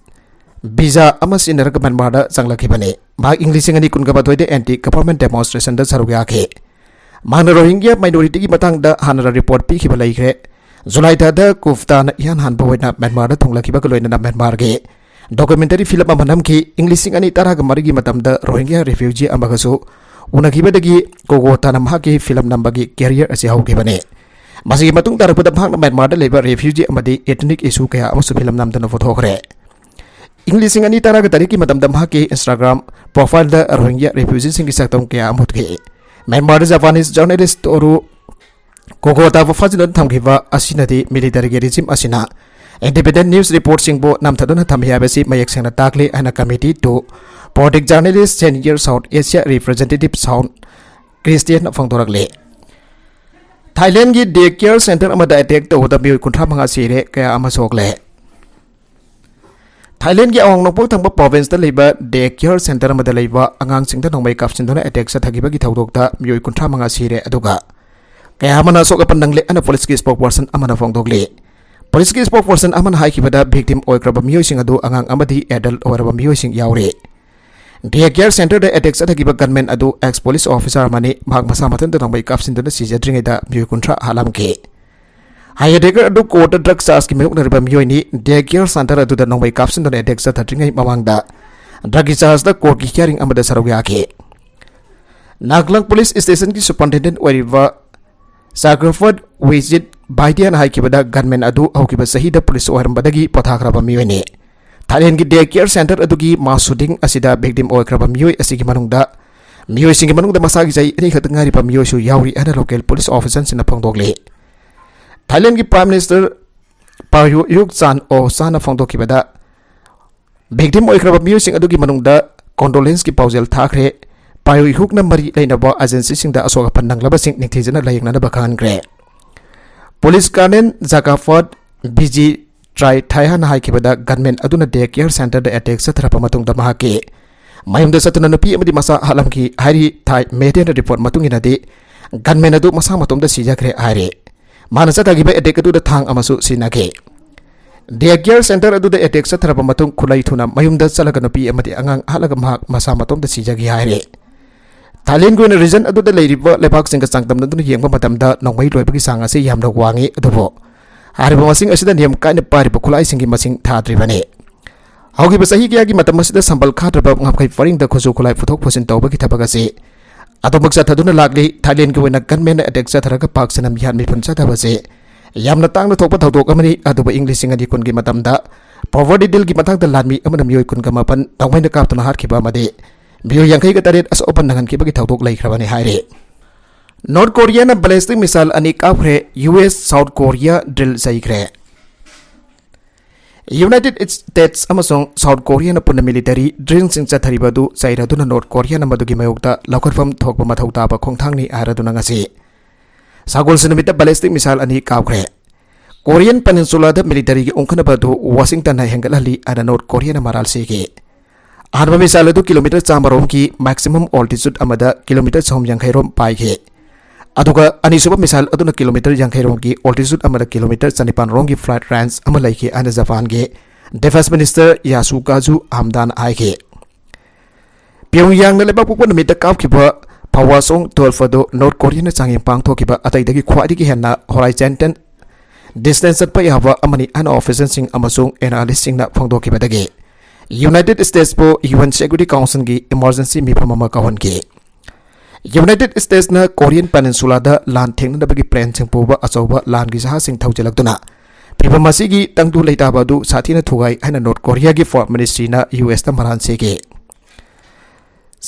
ꯚꯤꯖꯥ ꯑꯃ ꯁꯤꯖꯤꯟꯅꯔꯒ ꯃ꯭ꯌꯥꯟꯃꯥꯔꯗ ꯆꯪꯂꯛꯈꯤꯕꯅꯤ꯫ ꯃꯍꯥꯛ ꯏꯪ ꯂꯤꯁꯤꯡ ꯑꯅꯤ ꯀꯨꯟꯒ ꯃꯥꯊꯣꯏꯗ ꯑꯦꯟꯇꯤ ꯒꯚꯔꯟꯃꯦꯟꯠ ꯗꯦꯃꯣꯟꯁꯇ꯭ꯔꯦꯁꯟꯗ ꯁꯔꯨꯛ ꯌꯥꯈꯤ꯫ ꯃꯍꯥꯛꯅ ꯔꯣꯍꯤꯡꯒ꯭ꯌꯥ ꯃꯥꯏꯅꯣꯔꯤꯇꯤꯒꯤ ꯃꯇꯥꯡꯗ ꯍꯥꯟꯅꯅ ꯔꯤꯄꯣꯔꯠ ꯄꯤꯈꯤꯕ ꯂꯩꯈ꯭ꯔꯦ꯫ ꯖꯨꯂꯥꯏ ꯊꯥꯗ ꯀꯨꯞꯇꯥꯅ ꯏꯍꯥꯟ ꯍꯥꯟꯕ ꯑꯣꯏꯅ ꯃ꯭ꯌꯥꯟꯃꯥꯔꯗ ꯊꯨꯡꯂꯈꯤꯕꯒ ꯂꯣꯏꯅꯅ ꯃ꯭ꯌꯥꯟꯃꯥꯔꯒꯤ documentary film ꯑꯃ ꯅꯝꯈꯤ꯫ ꯏꯪ ꯂꯤꯁꯤꯡ ꯑꯅꯤ ꯇꯔꯥꯒ ꯃꯔꯤꯒꯤ ꯃꯇꯝꯗ ꯔꯣꯍꯤꯡꯒ꯭ꯌꯥ refugee ꯑꯃꯒꯁꯨ ꯎꯅꯈꯤꯕꯗꯒꯤ ꯀꯣꯒꯣꯇꯥꯅ ꯃꯍꯥꯛꯀꯤ film ꯅꯝꯕꯒꯤ career ꯑꯁꯤ ꯍꯧꯈꯤꯕꯅꯤ꯫ ꯃꯁꯤꯒꯤ ꯃꯇꯨꯡ ꯇꯥꯔꯛꯄꯗ ꯃꯍꯥꯛꯅ ꯃ꯭ꯌꯥꯟꯃꯥꯔꯗ ꯂꯩꯕ refugee ꯑꯃꯗꯤ ethnic issue ꯀꯌꯥ ꯑꯃꯁꯨ film ꯅꯝꯗꯨꯅ ꯄꯨꯊꯣꯛꯈ꯭ꯔꯦ꯫ ꯏꯪ ꯂꯤꯁꯤꯡ ꯑꯅꯤ ꯇꯔꯥꯒ ꯇꯔꯦꯠꯀꯤ ꯃꯇꯝꯗ ꯃꯍꯥꯛꯀꯤ Instagram profileꯗ ꯔꯣꯍꯤꯡꯒ꯭ꯌꯥ refugeeꯁꯤꯡꯒꯤ ꯁꯛꯇꯝ ꯀꯌꯥ ꯑꯃ ꯎꯠꯈꯤ꯫ ꯃ꯭ꯌꯥꯟꯃꯥꯔꯗ Japanese journalist ꯇꯣꯔꯨ ꯀꯣꯒꯣꯇꯥꯕꯨ ꯐꯥꯖꯤꯟꯗꯨꯅ ꯊꯝꯈꯤꯕ ꯑꯁꯤꯅꯗꯤ militaryꯒꯤ regime ꯑꯁꯤꯅ independent news reportꯁꯤꯡꯕꯨ ꯅꯝꯊꯗꯨꯅ ꯊꯝꯃꯤ ꯍꯥꯏꯕꯁꯤ ꯃꯌꯦꯛ ꯁꯦꯡꯅ ꯇꯥꯛꯂꯤ ꯍꯥꯏꯅ Committee to Protect Journalists Senior South Asia Representative Saun Christian ꯐꯣꯡꯗꯣꯔꯛꯂꯤ꯫ ꯊꯥꯏꯂꯦꯟꯒꯤ day care center ꯑꯃꯗ attack ꯇꯧꯕꯗ ꯃꯤꯑꯣꯏ ꯀꯨꯟꯊ꯭ꯔꯥ ꯃꯉꯥ ꯁꯤꯔꯦ, ꯀꯌꯥ ꯑꯃ ꯁꯣꯛꯂꯦ꯫ ꯊꯥꯏꯂꯦꯟꯒꯤ ꯑꯋꯥꯡ ꯅꯣꯡꯄꯣꯛ ꯊꯪꯕ provinceꯇ ꯂꯩꯕ day care center ꯑꯃꯗ ꯂꯩꯕ ꯑꯉꯥꯡꯁꯤꯡꯗ ꯅꯣꯡꯃꯩ ꯀꯥꯞꯁꯤꯟꯗꯨꯅ attack ꯆꯠꯊꯈꯤꯕꯒꯤ ꯊꯧꯗꯣꯛꯇ ꯃꯤꯑꯣꯏ ꯀꯨꯟꯊ꯭ꯔꯥ ꯃꯉꯥ ꯁꯤꯔꯦ, ꯑꯗꯨꯒ ꯀꯌꯥ ꯑꯃꯅ ꯑꯁꯣꯛ ꯑꯄꯟ ꯅꯪꯂꯦ ꯍꯥꯏꯅ policeꯀꯤ spokesperson ꯑꯃꯅ ꯐꯣꯡꯗꯣꯛꯂꯤ꯫ Policeꯀꯤ spokesperson ꯑꯃꯅ ꯍꯥꯏꯈꯤꯕꯗ, victim ꯑꯣꯏꯈ꯭ꯔꯕ ꯃꯤꯑꯣꯏꯁꯤꯡ ꯑꯗꯨ ꯑꯉꯥꯡ ꯑꯃꯗꯤ adult ꯑꯣꯏꯔꯕ ꯃꯤꯑꯣꯏꯁꯤꯡ ꯌꯥꯎꯔꯤ꯫ Day care centerꯗ attack ꯆꯠꯊꯈꯤꯕ gunman ꯑꯗꯨ ex police officer ꯑꯃꯅꯤ꯫ ꯃꯍꯥꯛ ꯃꯁꯥ ꯃꯊꯟꯇ ꯅꯣꯡꯃꯩ ꯀꯥꯞꯁꯤꯟꯗꯨꯅ ꯁꯤꯖꯗ꯭ꯔꯤꯉꯩꯗ ꯃꯤꯑꯣꯏ ꯀꯨꯟꯊ꯭ꯔꯥ ꯍꯥꯠꯂꯝꯈꯤ꯫ Hijacker ꯑꯗꯨ courtꯇ drug chargeꯀꯤ ꯃꯥꯌꯣꯛꯅꯔꯤꯕ ꯃꯤꯑꯣꯏꯅꯤ꯫ Day care centre ꯑꯗꯨꯗ ꯅꯣꯡꯃꯩ ꯀꯥꯞꯁꯤꯟꯗꯨꯅ attack ꯆꯠꯊꯗ꯭ꯔꯤꯉꯩ ꯃꯃꯥꯡꯗ drugꯀꯤ chargeꯇ courtꯀꯤ hearing ꯑꯃꯗ ꯁꯔꯨꯛ ꯌꯥꯈꯤ꯫ ꯅꯥꯒꯂꯪ police stationꯒꯤ superintendent ꯑꯣꯏꯔꯤꯕ ꯆꯥꯒ꯭ꯔꯐꯠ ꯋꯤꯖꯤꯠ ꯚꯥꯏꯗꯤꯌꯥꯅ ꯍꯥꯏꯈꯤꯕꯗ, gunman ꯑꯗꯨ ꯍꯧꯈꯤꯕ ꯆꯍꯤꯗ police ꯑꯣꯏꯔꯝꯕꯗꯒꯤ ꯄꯣꯊꯥꯈ꯭ꯔꯕ ꯃꯤꯑꯣꯏꯅꯤ꯫ ꯊꯥꯏꯂꯦꯟꯒꯤ day care centre ꯑꯗꯨꯒꯤ mass shooting ꯑꯁꯤꯗ victim ꯑꯣꯏꯈ꯭ꯔꯕ ꯃꯤꯑꯣꯏ ꯑꯁꯤꯒꯤ ꯃꯅꯨꯡꯗ, ꯃꯤꯑꯣꯏꯁꯤꯡꯒꯤ ꯃꯅꯨꯡꯗ ꯃꯁꯥꯒꯤ ꯆꯍꯤ ꯑꯅꯤ ꯈꯛꯇ ꯉꯥꯏꯔꯤꯕ ꯃꯤꯑꯣꯏꯁꯨ ꯌꯥꯎꯔꯤ ꯍꯥꯏꯅ local police officialꯁꯤꯡꯅ ꯐꯣꯡꯗꯣꯛꯂꯤ꯫ ꯊꯥꯏꯂꯦꯟꯒꯤ Prime Minister ꯄꯥꯌꯨꯌꯨꯛ ꯆꯥꯟ ꯑꯣ ꯆꯥꯅ ꯐꯣꯡꯗꯣꯛꯈꯤꯕꯗ, victim ꯑꯣꯏꯈ꯭ꯔꯕ ꯃꯤꯑꯣꯏꯁꯤꯡ ꯑꯗꯨꯒꯤ ꯃꯅꯨꯡꯗ condolenceꯀꯤ ꯄꯥꯎꯖꯦꯜ ꯊꯥꯈ꯭ꯔꯦ꯫ ꯄꯥꯌꯨꯌꯨꯛꯅ ꯃꯔꯤ ꯂꯩꯅꯕ agencyꯁꯤꯡꯗ ꯑꯁꯣꯛ ꯑꯄꯟ ꯅꯪꯂꯕꯁꯤꯡ ꯅꯤꯡꯊꯤꯖꯅ ꯂꯥꯌꯦꯡꯅꯅꯕ ꯈꯪꯍꯟꯈ꯭ꯔꯦ꯫ Police Colonel ꯖꯥꯒꯥꯐꯠ ꯕꯤꯖꯤ ꯇ꯭ꯔꯥꯏ ꯊꯥꯏꯍꯥꯟꯅ ꯍꯥꯏꯈꯤꯕꯗ, gunman ꯑꯗꯨꯅ day care centreꯗ attack ꯆꯠꯊꯔꯛꯄ ꯃꯇꯨꯡꯗ ꯃꯍꯥꯛꯀꯤ ꯃꯌꯨꯝꯗ ꯆꯠꯇꯨꯅ ꯅꯨꯄꯤ ꯑꯃꯗꯤ ꯃꯆꯥ ꯍꯥꯠꯂꯝꯈꯤ ꯍꯥꯏꯔꯤ꯫ ꯊꯥꯏ media report ꯃꯇꯨꯡ ꯏꯟꯅꯗꯤ, gunman ꯑꯗꯨ ꯃꯁꯥ ꯃꯇꯣꯝꯇ ꯁꯤꯖꯈ꯭ꯔꯦ ꯍꯥꯏꯔꯤ꯫ ꯃꯥꯅ ꯆꯠꯊꯈꯤꯕ attack ꯑꯗꯨꯗ ꯊꯥꯡ ꯑꯃꯁꯨ ꯁꯤꯖꯤꯟꯅꯈꯤ꯫ Day care centre ꯑꯗꯨꯗ attack ꯆꯠꯊꯔꯕ ꯃꯇꯨꯡ ꯈꯨꯠꯂꯥꯏ ꯊꯨꯅ ꯃꯌꯨꯝꯗ ꯆꯠꯂꯒ ꯅꯨꯄꯤ ꯑꯃꯗꯤ ꯑꯉꯥꯡ ꯍꯥꯠꯂꯒ ꯃꯍꯥꯛ ꯃꯁꯥ ꯃꯇꯣꯝꯇ ꯁꯤꯖꯈꯤ ꯍꯥꯏꯔꯤ꯫ ꯊꯥꯏꯂꯦꯟꯒꯤ ꯑꯣꯏꯅ region ꯑꯗꯨꯗ ꯂꯩꯔꯤꯕ ꯂꯩꯕꯥꯛꯁꯤꯡꯒ ꯆꯥꯡꯗꯝꯅꯗꯨꯅ ꯌꯦꯡꯕ ꯃꯇꯝꯗ ꯅꯣꯡꯃꯩ ꯂꯣꯏꯕꯒꯤ ꯆꯥꯡ ꯑꯁꯤ ꯌꯥꯝꯅ ꯋꯥꯡꯉꯤ, ꯑꯗꯨꯕꯨ ꯍꯥꯏꯔꯤꯕ ꯃꯁꯤꯡ ꯑꯁꯤꯗ ꯅꯤꯌꯝ ꯀꯥꯏꯅ ꯄꯥꯏꯔꯤꯕ ꯈꯨꯠꯂꯥꯏꯁꯤꯡꯒꯤ ꯃꯁꯤꯡ ꯊꯥꯗ꯭ꯔꯤꯕꯅꯤ꯫ ꯍꯧꯈꯤꯕ ꯆꯍꯤ ꯀꯌꯥꯒꯤ ꯃꯇꯝ ꯑꯁꯤꯗ ꯁꯝꯕꯜ ꯈꯥꯗ꯭ꯔꯕ ꯉꯝꯈꯩ ꯄꯔꯤꯡꯗ ꯈꯨꯠꯁꯨ ꯈꯨꯠꯂꯥꯏ ꯄꯨꯊꯣꯛ ꯄꯨꯁꯤꯟ ꯇꯧꯕꯒꯤ ꯊꯕꯛ ꯑꯁꯤ ꯑꯗꯨꯃꯛ ꯆꯠꯊꯗꯨꯅ ꯂꯥꯛꯂꯤ꯫ ꯊꯥꯏꯂꯦꯟꯒꯤ ꯑꯣꯏꯅ ꯒꯟꯃꯦꯟꯅ ꯑꯦꯇꯦꯛ ꯆꯠꯊꯔꯒ ꯄꯥꯛ ꯁꯟꯅ ꯃꯤꯍꯥꯠ ꯃꯤꯄꯨꯟ ꯆꯠꯊꯕꯁꯤ ꯌꯥꯝꯅ ꯇꯥꯡꯅ ꯊꯣꯛꯄ ꯊꯧꯗꯣꯛ ꯑꯃꯅꯤ꯫ ꯑꯗꯨꯕꯨ ꯏꯪ ꯂꯤꯁꯤꯡ ꯑꯅꯤ ꯀꯨꯟꯒꯤ ꯃꯇꯝꯗ ꯄꯣꯚꯔꯇꯤ ꯗꯤꯜꯒꯤ ꯃꯇꯥꯡꯗ ꯂꯥꯟꯃꯤ ꯑꯃꯅ ꯃꯤꯑꯣꯏ ꯀꯨꯟꯒ ꯃꯥꯄꯟ ꯅꯣꯡꯃꯩꯅ ꯀꯥꯞꯇꯨꯅ ꯍꯥꯠꯈꯤꯕ ꯑꯃꯗꯤ ꯃꯤꯑꯣꯏ ꯌꯥꯡꯈꯩꯒ ꯇꯔꯦꯠ ꯑꯁꯣꯛ ꯑꯄꯟ ꯅꯪꯍꯟꯈꯤꯕꯒꯤ ꯊꯧꯗꯣꯛ ꯂꯩꯈ꯭ꯔꯕꯅꯤ ꯍꯥꯏꯔꯤ꯫ ꯅꯣꯔꯠ ꯀꯣꯔꯤꯌꯥꯅ ꯕꯦꯂꯤꯁꯇꯤꯛ ꯃꯤꯁꯥꯏꯜ ꯑꯅꯤ ꯀꯥꯞꯈ꯭ꯔꯦ꯫ U S south Korea drill ꯆꯩꯈ꯭ꯔꯦ꯫ ꯌꯨꯅꯥꯏꯇꯦꯗ ꯁ꯭ꯇꯦꯠꯁ ꯑꯃꯁꯨꯡ ꯁꯥꯎꯠ ꯀꯣꯔꯤꯌꯥꯅ ꯄꯨꯟꯅ ꯃꯤꯂꯤꯇꯔꯤ ꯗ꯭ꯔꯤꯜꯁꯤꯡ ꯆꯠꯊꯔꯤꯕ ꯑꯗꯨ ꯆꯩꯔꯗꯨꯅ ꯅꯣꯔꯠ ꯀꯣꯔꯤꯌꯥꯅ ꯃꯗꯨꯒꯤ ꯃꯥꯌꯣꯛꯇ ꯂꯧꯈꯠꯐꯝ ꯊꯣꯛꯄ ꯃꯊꯧ ꯇꯥꯕ ꯈꯣꯡꯊꯥꯡꯅꯤ ꯍꯥꯏꯔꯗꯨꯅ ꯉꯁꯤ ꯁꯒꯣꯜꯁꯦꯟ ꯅꯨꯃꯤꯠꯇ ꯕꯦꯂꯤꯁꯇꯤꯛ ꯃꯤꯁꯥꯏꯜ ꯑꯅꯤ ꯀꯥꯞꯈ꯭ꯔꯦ꯫ ꯀꯣꯔꯤꯌꯟ ꯄꯦꯅꯤꯟꯁꯨꯂꯥꯗ ꯃꯤꯂꯤꯇꯔꯤꯒꯤ ꯎꯪꯈꯠꯅꯕ ꯑꯗꯨ ꯋꯥꯁꯤꯡꯇꯟꯅ ꯍꯦꯟꯒꯠꯍꯜꯂꯤ ꯍꯥꯏꯅ ꯅꯣꯔꯠ ꯀꯣꯔꯤꯌꯥꯅ ꯃꯔꯥꯜ ꯁꯤꯈꯤ꯫ ꯑꯍꯥꯟꯕ ꯃꯤꯁꯥꯏꯜ ꯑꯗꯨ ꯀꯤꯂꯣꯃꯤꯇꯔ ꯆꯥꯝꯃ ꯔꯣꯝꯒꯤ ꯃꯦꯛꯁꯤꯃꯝ ꯑꯣꯜꯇꯤꯆꯨꯗ ꯑꯃꯗ ꯀꯤꯂꯣꯃꯤꯇꯔ ꯆꯍꯨꯝ ꯌꯥꯡꯈꯩ ꯔꯣꯝ ꯄꯥꯏꯈꯤ꯫ ꯑꯗꯨꯒ ꯑꯅꯤꯁꯨꯕ ꯃꯤꯁꯥꯏꯜ ꯑꯗꯨꯅ ꯀꯤꯂꯣꯃꯤꯇꯔ ꯌꯥꯡꯈꯩ ꯔꯣꯝꯒꯤ ꯑꯣꯜꯇꯤꯆꯨꯗ ꯑꯃꯗ ꯀꯤꯂꯣꯃꯤꯇꯔ ꯆꯅꯤꯄꯥꯟ ꯔꯣꯝꯒꯤ ꯐ꯭ꯂꯥꯏꯠ ꯔꯦꯟꯖ ꯑꯃ ꯂꯩꯈꯤ ꯍꯥꯏꯅ ꯖꯄꯥꯟꯒꯤ ꯗꯤꯐꯦꯟꯁ ꯃꯤꯅꯤꯁꯇꯔ ꯌꯥꯁꯨꯀꯥꯖꯨ ꯍꯥꯝꯗꯥꯅ ꯍꯥꯏꯈꯤ꯫ ꯄꯤꯌꯣꯡꯌꯥꯡꯅ ꯂꯩꯕꯥꯛꯄꯣꯛꯄ ꯅꯨꯃꯤꯠꯇ ꯀꯥꯞꯈꯤꯕ ꯐꯋꯥꯁꯣꯡ ꯇꯨꯋꯦꯜꯐ ꯑꯗꯨ ꯅꯣꯔꯠ ꯀꯣꯔꯤꯌꯥꯅ ꯆꯥꯡꯌꯦꯡ ꯄꯥꯡꯊꯣꯛꯈꯤꯕ ꯑꯇꯩꯗꯒꯤ ꯈ꯭ꯋꯥꯏꯗꯒꯤ ꯍꯦꯟꯅ ꯍꯣꯔꯥꯏꯖꯦꯟꯇꯦꯜ ꯗꯤꯁꯇꯦꯟꯁ ꯆꯠꯄ ꯌꯥꯕ ꯑꯃꯅꯤ ꯍꯥꯏꯅ ꯑꯣꯐꯤꯁꯤꯌꯦꯜꯁꯤꯡ ꯑꯃꯁꯨꯡ ꯑꯦꯅꯥꯂꯤꯁꯁꯤꯡꯅ ꯐꯣꯡꯗꯣꯛꯈꯤꯕꯗꯒꯤ ꯌꯨꯅꯥꯏꯇꯦꯗ ꯁ꯭ꯇꯦꯠꯁꯄꯨ ꯌꯨ ꯑꯦꯟ ꯁꯦꯀ꯭ꯌꯨꯔꯤꯇꯤ ꯀꯥꯎꯟꯁꯤꯜꯒꯤ ꯏꯃꯔꯖꯦꯟꯁꯤ ꯃꯤꯐꯝ ꯑꯃ ꯀꯧꯍꯟꯈꯤ꯫ ꯌꯨꯅꯥꯏꯇꯦꯗ ꯁ꯭ꯇꯦꯠꯁꯅ ꯀꯣꯔꯤꯌꯟ ꯄꯦꯅꯤꯟꯁꯨꯂꯥꯗ ꯂꯥꯟ ꯊꯦꯡꯅꯅꯕꯒꯤ ꯄ꯭ꯂꯦꯟꯁꯤꯡ ꯄꯨꯕ ꯑꯆꯧꯕ ꯂꯥꯟꯒꯤ ꯖꯍꯥꯖꯁꯤꯡ ꯊꯧꯖꯤꯜꯂꯛꯇꯨꯅ ꯐꯤꯚꯝ ꯑꯁꯤꯒꯤ ꯇꯪꯗꯨ ꯂꯩꯇꯥꯕ ꯑꯗꯨ ꯁꯥꯊꯤꯅ ꯊꯨꯒꯥꯏ ꯍꯥꯏꯅ ꯅꯣꯔꯠ ꯀꯣꯔꯤꯌꯥꯒꯤ ꯐꯣꯔꯦꯟ ꯃꯤꯅꯤꯁꯇ꯭ꯔꯤꯅ ꯌꯨ ꯑꯦꯁꯇ ꯃꯔꯥꯜ ꯁꯤꯈꯤ꯫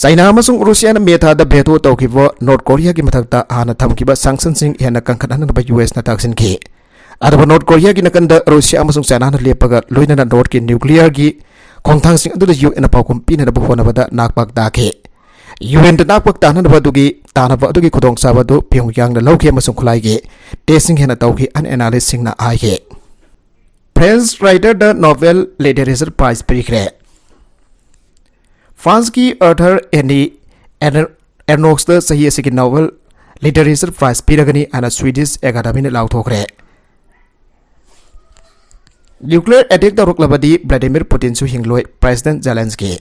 ꯆꯥꯏꯅꯥ ꯑꯃꯁꯨꯡ ꯔꯨꯁꯤꯌꯥꯅ ꯃꯦ ꯊꯥꯗ ꯚꯦꯇꯣ ꯇꯧꯈꯤꯕ ꯅꯣꯔꯠ ꯀꯣꯔꯤꯌꯥꯒꯤ ꯃꯊꯛꯇ ꯍꯥꯟꯅ ꯊꯝꯈꯤꯕ ꯁꯦꯡꯁꯟꯁꯤꯡ ꯍꯦꯟꯅ ꯀꯟꯈꯠꯍꯟꯅꯕ ꯌꯨ ꯑꯦꯁꯅ ꯇꯛꯁꯤꯟꯈꯤ꯫ ꯑꯗꯨꯕꯨ ꯅꯣꯔꯠ ꯀꯣꯔꯤꯌꯥꯒꯤ ꯅꯥꯀꯟꯗ ꯔꯨꯁꯤꯌꯥ ꯑꯃꯁꯨꯡ ꯆꯥꯏꯅꯥꯅ ꯂꯦꯞꯄꯒ ꯂꯣꯏꯅꯅ ꯅꯣꯔꯠꯀꯤ ꯅ꯭ꯌꯨꯀ꯭ꯂꯤꯌꯔꯒꯤ ꯈꯣꯡꯊꯥꯡꯁꯤꯡ ꯑꯗꯨꯗ ꯌꯨ ꯑꯦꯟꯅ ꯄꯥꯎꯈꯨꯝ ꯄꯤꯅꯅꯕ ꯍꯣꯠꯅꯕꯗ ꯅꯥꯛꯄꯥꯛ ꯇꯥꯈꯤ꯫ ꯌꯨ ꯑꯦꯟꯗ ꯅꯥꯛꯄꯥꯛ ꯇꯥꯅꯅꯕ ꯑꯗꯨꯒꯤ ꯇꯥꯅꯕ ꯑꯗꯨꯒꯤ ꯈꯨꯗꯣꯡꯆꯥꯕ ꯑꯗꯨ ꯄꯤꯌꯣꯡꯌꯥꯡꯅ ꯂꯧꯈꯤ ꯑꯃꯁꯨꯡ ꯈꯨꯠꯂꯥꯏꯒꯤ ꯇꯦꯁꯁꯤꯡ ꯍꯦꯟꯅ ꯇꯧꯈꯤ ꯍꯥꯏꯅ ꯑꯦꯅꯥꯂꯤꯁꯁꯤꯡꯅ ꯍꯥꯏꯈꯤ꯫ ꯐ꯭ꯔꯦꯟꯁ ꯔꯥꯏꯇꯔꯗ ꯅꯣꯕꯦꯜ ꯂꯤꯇꯔꯦꯆꯔ ꯄ꯭ꯔꯥꯏꯖ ꯄꯤꯈ꯭ꯔꯦ꯫ ꯐ꯭ꯔꯥꯟꯁꯀꯤ ꯑꯥꯔꯊꯔ ꯑꯦꯅꯤ ꯑꯦꯔ-, ꯑꯦꯔꯅꯣꯛꯁꯇ ꯆꯍꯤ ꯑꯁꯤꯒꯤ ꯅꯣꯕꯦꯜ ꯂꯤꯇꯔꯦꯆꯔ ꯄ꯭ꯔꯥꯏꯖ ꯄꯤꯔꯒꯅꯤ ꯍꯥꯏꯅ ꯁ꯭ꯋꯤꯗꯤꯁ ꯑꯦꯀꯥꯗꯃꯤꯅ ꯂꯥꯎꯊꯣꯛꯈ꯭ꯔꯦ꯫ ꯅ꯭ꯌꯨꯀ꯭ꯂꯤꯌꯔ ꯑꯦꯇꯦꯛ ꯇꯧꯔꯛꯂꯕꯗꯤ ꯚ꯭ꯂꯥꯗꯤꯃꯤꯔ ꯄꯨꯇꯤꯟꯁꯨ ꯍꯤꯡꯂꯣꯏ, ꯄ꯭ꯔꯦꯁꯤꯗꯦꯟꯠ ꯖꯦꯂꯦꯟꯁꯀꯤ꯫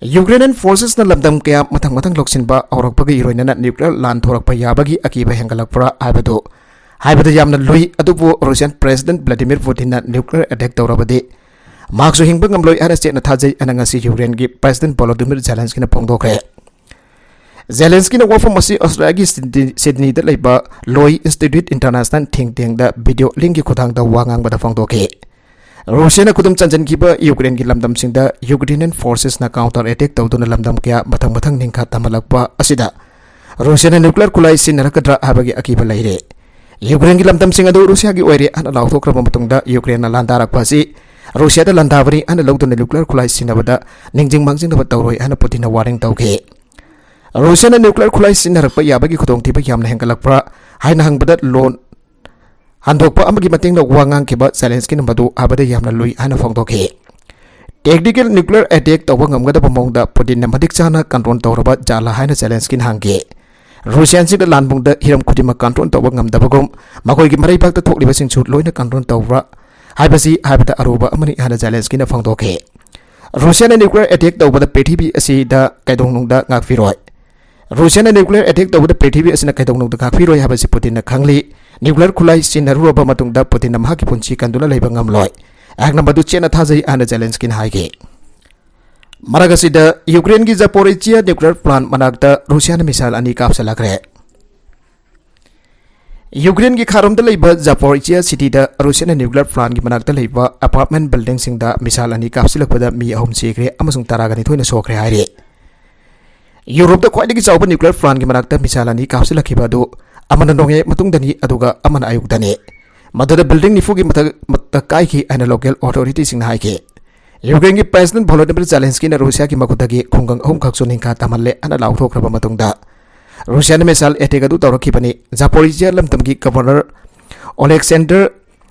ꯌꯨꯀ꯭ꯔꯦꯅꯤꯌꯟ ꯐꯣꯔꯁꯦꯁꯅ ꯂꯝꯗꯝ ꯀꯌꯥ ꯃꯊꯪ ꯃꯊꯪ ꯂꯧꯁꯤꯟꯕ ꯍꯧꯔꯛꯄꯒ ꯏꯔꯣꯏꯅꯅ ꯅ꯭ꯌꯨꯀ꯭ꯂꯤꯌꯔ ꯂꯥꯟ ꯊꯣꯔꯛꯄ ꯌꯥꯕꯒꯤ ꯑꯀꯤꯕ ꯍꯦꯟꯒꯠꯂꯛꯄ꯭ꯔꯥ ꯍꯥꯏꯕꯗꯨ ꯍꯥꯏꯕꯗ ꯌꯥꯝꯅ ꯂꯨꯏ, ꯑꯗꯨꯕꯨ ꯔꯨꯁꯤꯌꯥꯟ ꯄ꯭ꯔꯦꯁꯤꯗꯦꯟꯠ ꯚ꯭ꯂꯥꯗꯤꯃꯤꯔ ꯄꯨꯇꯤꯟꯅ ꯅ꯭ꯌꯨꯀ꯭ꯂꯤꯌꯔ ꯑꯦꯇꯦꯛ ꯇꯧꯔꯕꯗꯤ ꯃꯍꯥꯛꯁꯨ ꯍꯤꯡꯕ ꯉꯝꯂꯣꯏ ꯍꯥꯏꯅ ꯆꯦꯠꯅ ꯊꯥꯖꯩ ꯍꯥꯏꯅ ꯉꯁꯤ ꯌꯨꯀ꯭ꯔꯦꯟꯒꯤ ꯄ꯭ꯔꯦꯁꯤꯗꯦꯟꯠ ꯚꯣꯂꯣꯗꯤꯃꯤꯔ ꯖꯦꯂꯦꯟꯁꯀꯤꯅ ꯐꯣꯡꯗꯣꯛꯈ꯭ꯔꯦ꯫ ꯖꯦꯂꯦꯟꯁꯀꯤꯅ ꯋꯥꯐꯝ ꯑꯁꯤ ꯑꯣꯁꯇ꯭ꯔꯤꯌꯥꯒꯤ ꯁꯤꯗꯅꯤ-, ꯁꯤꯗꯅꯤꯗ ꯂꯩꯕ ꯂꯣꯏ ꯏꯟꯁꯇꯤꯇ꯭ꯌꯨꯠ ꯏꯟꯇꯔꯅꯦꯁꯅꯦꯜ ꯊꯤꯡ ꯇꯦꯡꯗ ꯚꯤꯗꯤꯑꯣ ꯂꯤꯡꯒꯤ ꯈꯨꯠꯊꯥꯡꯗ ꯋꯥ ꯉꯥꯡꯕꯗ ꯐꯣꯡꯗꯣꯛꯈꯤ꯫ ꯔꯨꯁꯤꯌꯥꯅ ꯈꯨꯗꯨꯝ ꯆꯟꯁꯤꯟꯈꯤꯕ ꯌꯨꯀ꯭ꯔꯦꯟꯒꯤ ꯂꯝꯗꯝꯁꯤꯡꯗ ꯌꯨꯀ꯭ꯔꯦꯅꯤꯌꯟ ꯐꯣꯔꯁꯦꯁꯅ ꯀꯥꯎꯟꯇꯔ ꯑꯦꯇꯦꯛ ꯇꯧꯗꯨꯅ ꯂꯝꯗꯝ ꯀꯌꯥ ꯃꯊꯪ ꯃꯊꯪ ꯅꯤꯡꯈꯥ ꯇꯝꯍꯜꯂꯛꯄ ꯑꯁꯤꯗ ꯔꯨꯁꯤꯌꯥꯅ ꯅ꯭ꯌꯨꯀ꯭ꯂꯤꯌꯔ ꯈꯨꯠꯂꯥꯏ ꯁꯤꯖꯤꯟꯅꯔꯛꯀꯗ꯭ꯔꯥ ꯍꯥꯏꯕꯒꯤ ꯑꯀꯤꯕ ꯂꯩꯔꯦ꯫ ꯌꯨꯀ꯭ꯔꯦꯟꯒꯤ ꯂꯝꯗꯝꯁꯤꯡ ꯑꯗꯨ ꯔꯨꯁꯤꯌꯥꯒꯤ ꯑꯣꯏꯔꯦ ꯍꯥꯏꯅ ꯂꯥꯎꯊꯣꯛꯈ꯭ꯔꯕ ꯃꯇꯨꯡꯗ ꯌꯨꯀ꯭ꯔꯦꯟꯅ ꯂꯥꯟꯗꯥꯔꯛꯄ ꯑꯁꯤ ꯔꯨꯁꯤꯌꯥꯗ ꯂꯥꯟꯗꯥꯕꯅꯤ ꯍꯥꯏꯅ ꯂꯧꯗꯨꯅ ꯅ꯭ꯌꯨꯀ꯭ꯂꯤꯌꯔ ꯈꯨꯠꯂꯥꯏ ꯁꯤꯖꯤꯟꯅꯕꯗ ꯅꯤꯡꯁꯤꯡ ꯃꯥꯡꯖꯤꯟꯅꯕ ꯇꯧꯔꯣꯏ ꯍꯥꯏꯅ ꯄꯨꯇꯤꯟꯅ ꯋꯥꯔꯅꯤꯡ ꯇꯧꯈꯤ꯫ ꯔꯨꯁꯤꯌꯥꯅ ꯅ꯭ꯌꯨꯀ꯭ꯂꯤꯌꯔ ꯈꯨꯠꯂꯥꯏ ꯁꯤꯖꯤꯟꯅꯔꯛꯄ ꯌꯥꯕꯒꯤ ꯈꯨꯗꯣꯡꯊꯤꯕ ꯌꯥꯝꯅ ꯍꯦꯟꯒꯠꯂꯛꯄ꯭ꯔꯥ ꯍꯥꯏꯅ ꯍꯪꯕꯗ ꯂꯣꯟ ꯍꯟꯗꯣꯛꯄ ꯑꯃꯒꯤ ꯃꯇꯦꯡꯗ ꯋꯥ ꯉꯥꯡꯈꯤꯕ ꯖꯦꯂꯦꯟꯁꯀꯤꯅ ꯃꯗꯨ ꯍꯥꯏꯕꯗ ꯌꯥꯝꯅ ꯂꯨꯏ ꯍꯥꯏꯅ ꯐꯣꯡꯗꯣꯛꯈꯤ꯫ ꯇꯦꯛꯇꯤꯀꯦꯜ ꯅ꯭ꯌꯨꯀ꯭ꯂꯤꯌꯔ ꯑꯦꯇꯦꯛ ꯇꯧꯕ ꯉꯝꯒꯗꯕ ꯃꯑꯣꯡꯗ ꯄꯨꯇꯤꯟꯅ ꯃꯇꯤꯛ ꯆꯥꯅ ꯀꯟꯇ꯭ꯔꯣꯜ ꯇꯧꯔꯕ ꯖꯥꯠꯂꯥ ꯍꯥꯏꯅ ꯖꯦꯂꯦꯟꯁꯀꯤꯅ ꯍꯪꯈꯤ꯫ ꯔꯨꯁꯤꯌꯥꯟꯁꯤꯡꯅ ꯂꯥꯟꯕꯨꯡꯗ ꯍꯤꯔꯝ ꯈꯨꯗꯤꯡꯃꯛ ꯀꯟꯇ꯭ꯔꯣꯜ ꯇꯧꯕ ꯉꯝꯗꯕꯒꯨꯝ ꯃꯈꯣꯏꯒꯤ ꯃꯔꯩꯕꯥꯛꯇ ꯊꯣꯛꯂꯤꯕꯁꯤꯡꯁꯨ ꯂꯣꯏꯅ ꯀꯟꯇ꯭ꯔꯣꯜ ꯇꯧꯕ꯭ꯔꯥ ꯍꯥꯏꯕꯁꯤ ꯍꯥꯏꯕꯗ ꯑꯔꯨꯕ ꯑꯃꯅꯤ ꯍꯥꯏꯅ ꯖꯦꯂꯦꯟꯁꯀꯤꯅ ꯐꯣꯡꯗꯣꯛꯈꯤ꯫ ꯔꯨꯁꯤꯌꯥꯅ ꯅ꯭ꯌꯨꯀ꯭ꯂꯤꯌꯔ ꯑꯦꯇꯦꯛ ꯇꯧꯕꯗ ꯄ꯭ꯔꯤꯊꯤꯕꯤ ꯑꯁꯤꯗ ꯀꯩꯗꯧꯅꯨꯡꯗ ꯉꯥꯛꯄꯤꯔꯣꯏ꯫ ꯔꯨꯁꯤꯌꯥꯅ ꯅ꯭ꯌꯨꯀ꯭ꯂꯤꯌꯔ ꯑꯦꯇꯦꯛ ꯇꯧꯕꯗ ꯄ꯭ꯔꯤꯊꯤꯕꯤ ꯑꯁꯤꯅ ꯀꯩꯗꯧꯅꯨꯡꯗ ꯉꯥꯛꯄꯤꯔꯣꯏ ꯍꯥꯏꯕꯁꯤ ꯄꯨꯇꯤꯟꯅ ꯈꯪꯂꯤ꯫ ꯅ꯭ꯌꯨꯀ꯭ꯂꯤꯌꯔ ꯈꯨꯠꯂꯥꯏ ꯁꯤꯖꯤꯟꯅꯔꯨꯔꯕ ꯃꯇꯨꯡꯗ ꯄꯨꯇꯤꯟꯅ ꯃꯍꯥꯛꯀꯤ ꯄꯨꯟꯁꯤ ꯀꯟꯗꯨꯅ ꯂꯩꯕ ꯉꯝꯂꯣꯏ꯫ ꯑꯩꯍꯥꯛꯅ ꯃꯗꯨ ꯆꯦꯠꯅ ꯊꯥꯖꯩ ꯍꯥꯏꯅ ꯖꯦꯂꯦꯟꯁꯀꯤꯅ ꯍꯥꯏꯈꯤ꯫ ꯃꯔꯛ ꯑꯁꯤꯗ ꯌꯨꯀ꯭ꯔꯦꯟꯒꯤ ꯖꯥꯄꯣꯔꯤꯖꯤꯌꯥ ꯅ꯭ꯌꯨꯀ꯭ꯂꯤꯌꯔ ꯄ꯭ꯂꯥꯟꯠ ꯃꯅꯥꯛꯇ ꯔꯨꯁꯤꯌꯥꯅ ꯃꯤꯁꯥꯏꯜ ꯑꯅꯤ ꯀꯥꯞꯁꯤꯜꯂꯛꯈ꯭ꯔꯦ꯫ ꯌꯨꯀ꯭ꯔꯦꯟꯒꯤ ꯈꯥꯔꯣꯝꯗ ꯂꯩꯕ ꯖꯥꯄꯣꯔꯤꯖꯤꯌꯥ ꯁꯤꯇꯤꯗ ꯔꯨꯁꯤꯌꯥꯅ ꯅ꯭ꯌꯨꯀ꯭ꯂꯤꯌꯔ ꯄ꯭ꯂꯥꯟꯠꯒꯤ ꯃꯅꯥꯛꯇ ꯂꯩꯕ ꯑꯦꯄꯥꯔꯠꯃꯦꯟꯠ ꯕꯤꯜꯗꯤꯡꯁꯤꯡꯗ ꯃꯤꯁꯥꯏꯜ ꯑꯅꯤ ꯀꯥꯞꯁꯤꯜꯂꯛꯄꯗ ꯃꯤ ꯑꯍꯨꯝ ꯁꯤꯈ꯭ꯔꯦ ꯑꯃꯁꯨꯡ ꯇꯔꯥꯒ ꯅꯤꯊꯣꯏꯅ ꯁꯣꯛꯈ꯭ꯔꯦ ꯍꯥꯏꯔꯤ꯫ ꯌꯨꯔꯣꯞꯇ ꯈ꯭ꯋꯥꯏꯗꯒꯤ ꯆꯥꯎꯕ ꯅ꯭ꯌꯨꯀ꯭ꯂꯤꯌꯔ ꯄ꯭ꯂꯥꯟꯠꯒꯤ ꯃꯅꯥꯛꯇ ꯃꯤꯁꯥꯏꯜ ꯑꯅꯤ ꯀꯥꯞꯁꯤꯜꯂꯛꯈꯤꯕ ꯑꯗꯨ ꯑꯃꯅ ꯅꯣꯡꯌꯥꯏ ꯃꯇꯨꯡꯗꯅꯤ, ꯑꯗꯨꯒ ꯑꯃꯅ ꯑꯌꯨꯛꯇꯅꯤ꯫ ꯃꯗꯨꯗ ꯕꯤꯜꯗꯤꯡ ꯅꯤꯐꯨꯒꯤ ꯃꯊꯛ, ꯃꯊꯛꯇ ꯀꯥꯏꯈꯤ ꯍꯥꯏꯅ ꯂꯣꯀꯦꯜ ꯑꯣꯊꯣꯔꯤꯇꯤꯁꯤꯡꯅ ꯍꯥꯏꯈꯤ꯫ ꯌꯨꯀ꯭ꯔꯦꯟꯒꯤ ꯄ꯭ꯔꯦꯁꯤꯗꯦꯟꯠ ꯚꯣꯂꯣꯗꯤꯃꯤꯔ ꯖꯦꯂꯦꯟꯁꯀꯤꯅ ꯔꯨꯁꯤꯌꯥꯒꯤ ꯃꯈꯨꯠꯇꯒꯤ ꯈꯨꯡꯒꯪ ꯑꯍꯨꯝꯈꯛꯁꯨ ꯅꯤꯡꯈꯥ ꯇꯝꯍꯜꯂꯦ ꯍꯥꯏꯅ ꯂꯥꯎꯊꯣꯛꯈ꯭ꯔꯕ ꯃꯇꯨꯡꯗ ꯔꯨꯁꯤꯌꯥꯅ ꯃꯤꯁꯥꯏꯜ ꯑꯦꯇꯦꯛ ꯑꯗꯨ ꯇꯧꯔꯛꯈꯤꯕꯅꯤ꯫ ꯖꯥꯄꯣꯔꯤꯖꯤꯌꯥ ꯂꯝꯗꯝꯒꯤ ꯒꯚꯔꯅꯔ ꯑꯣꯂꯦꯛꯁꯦꯟꯗꯔ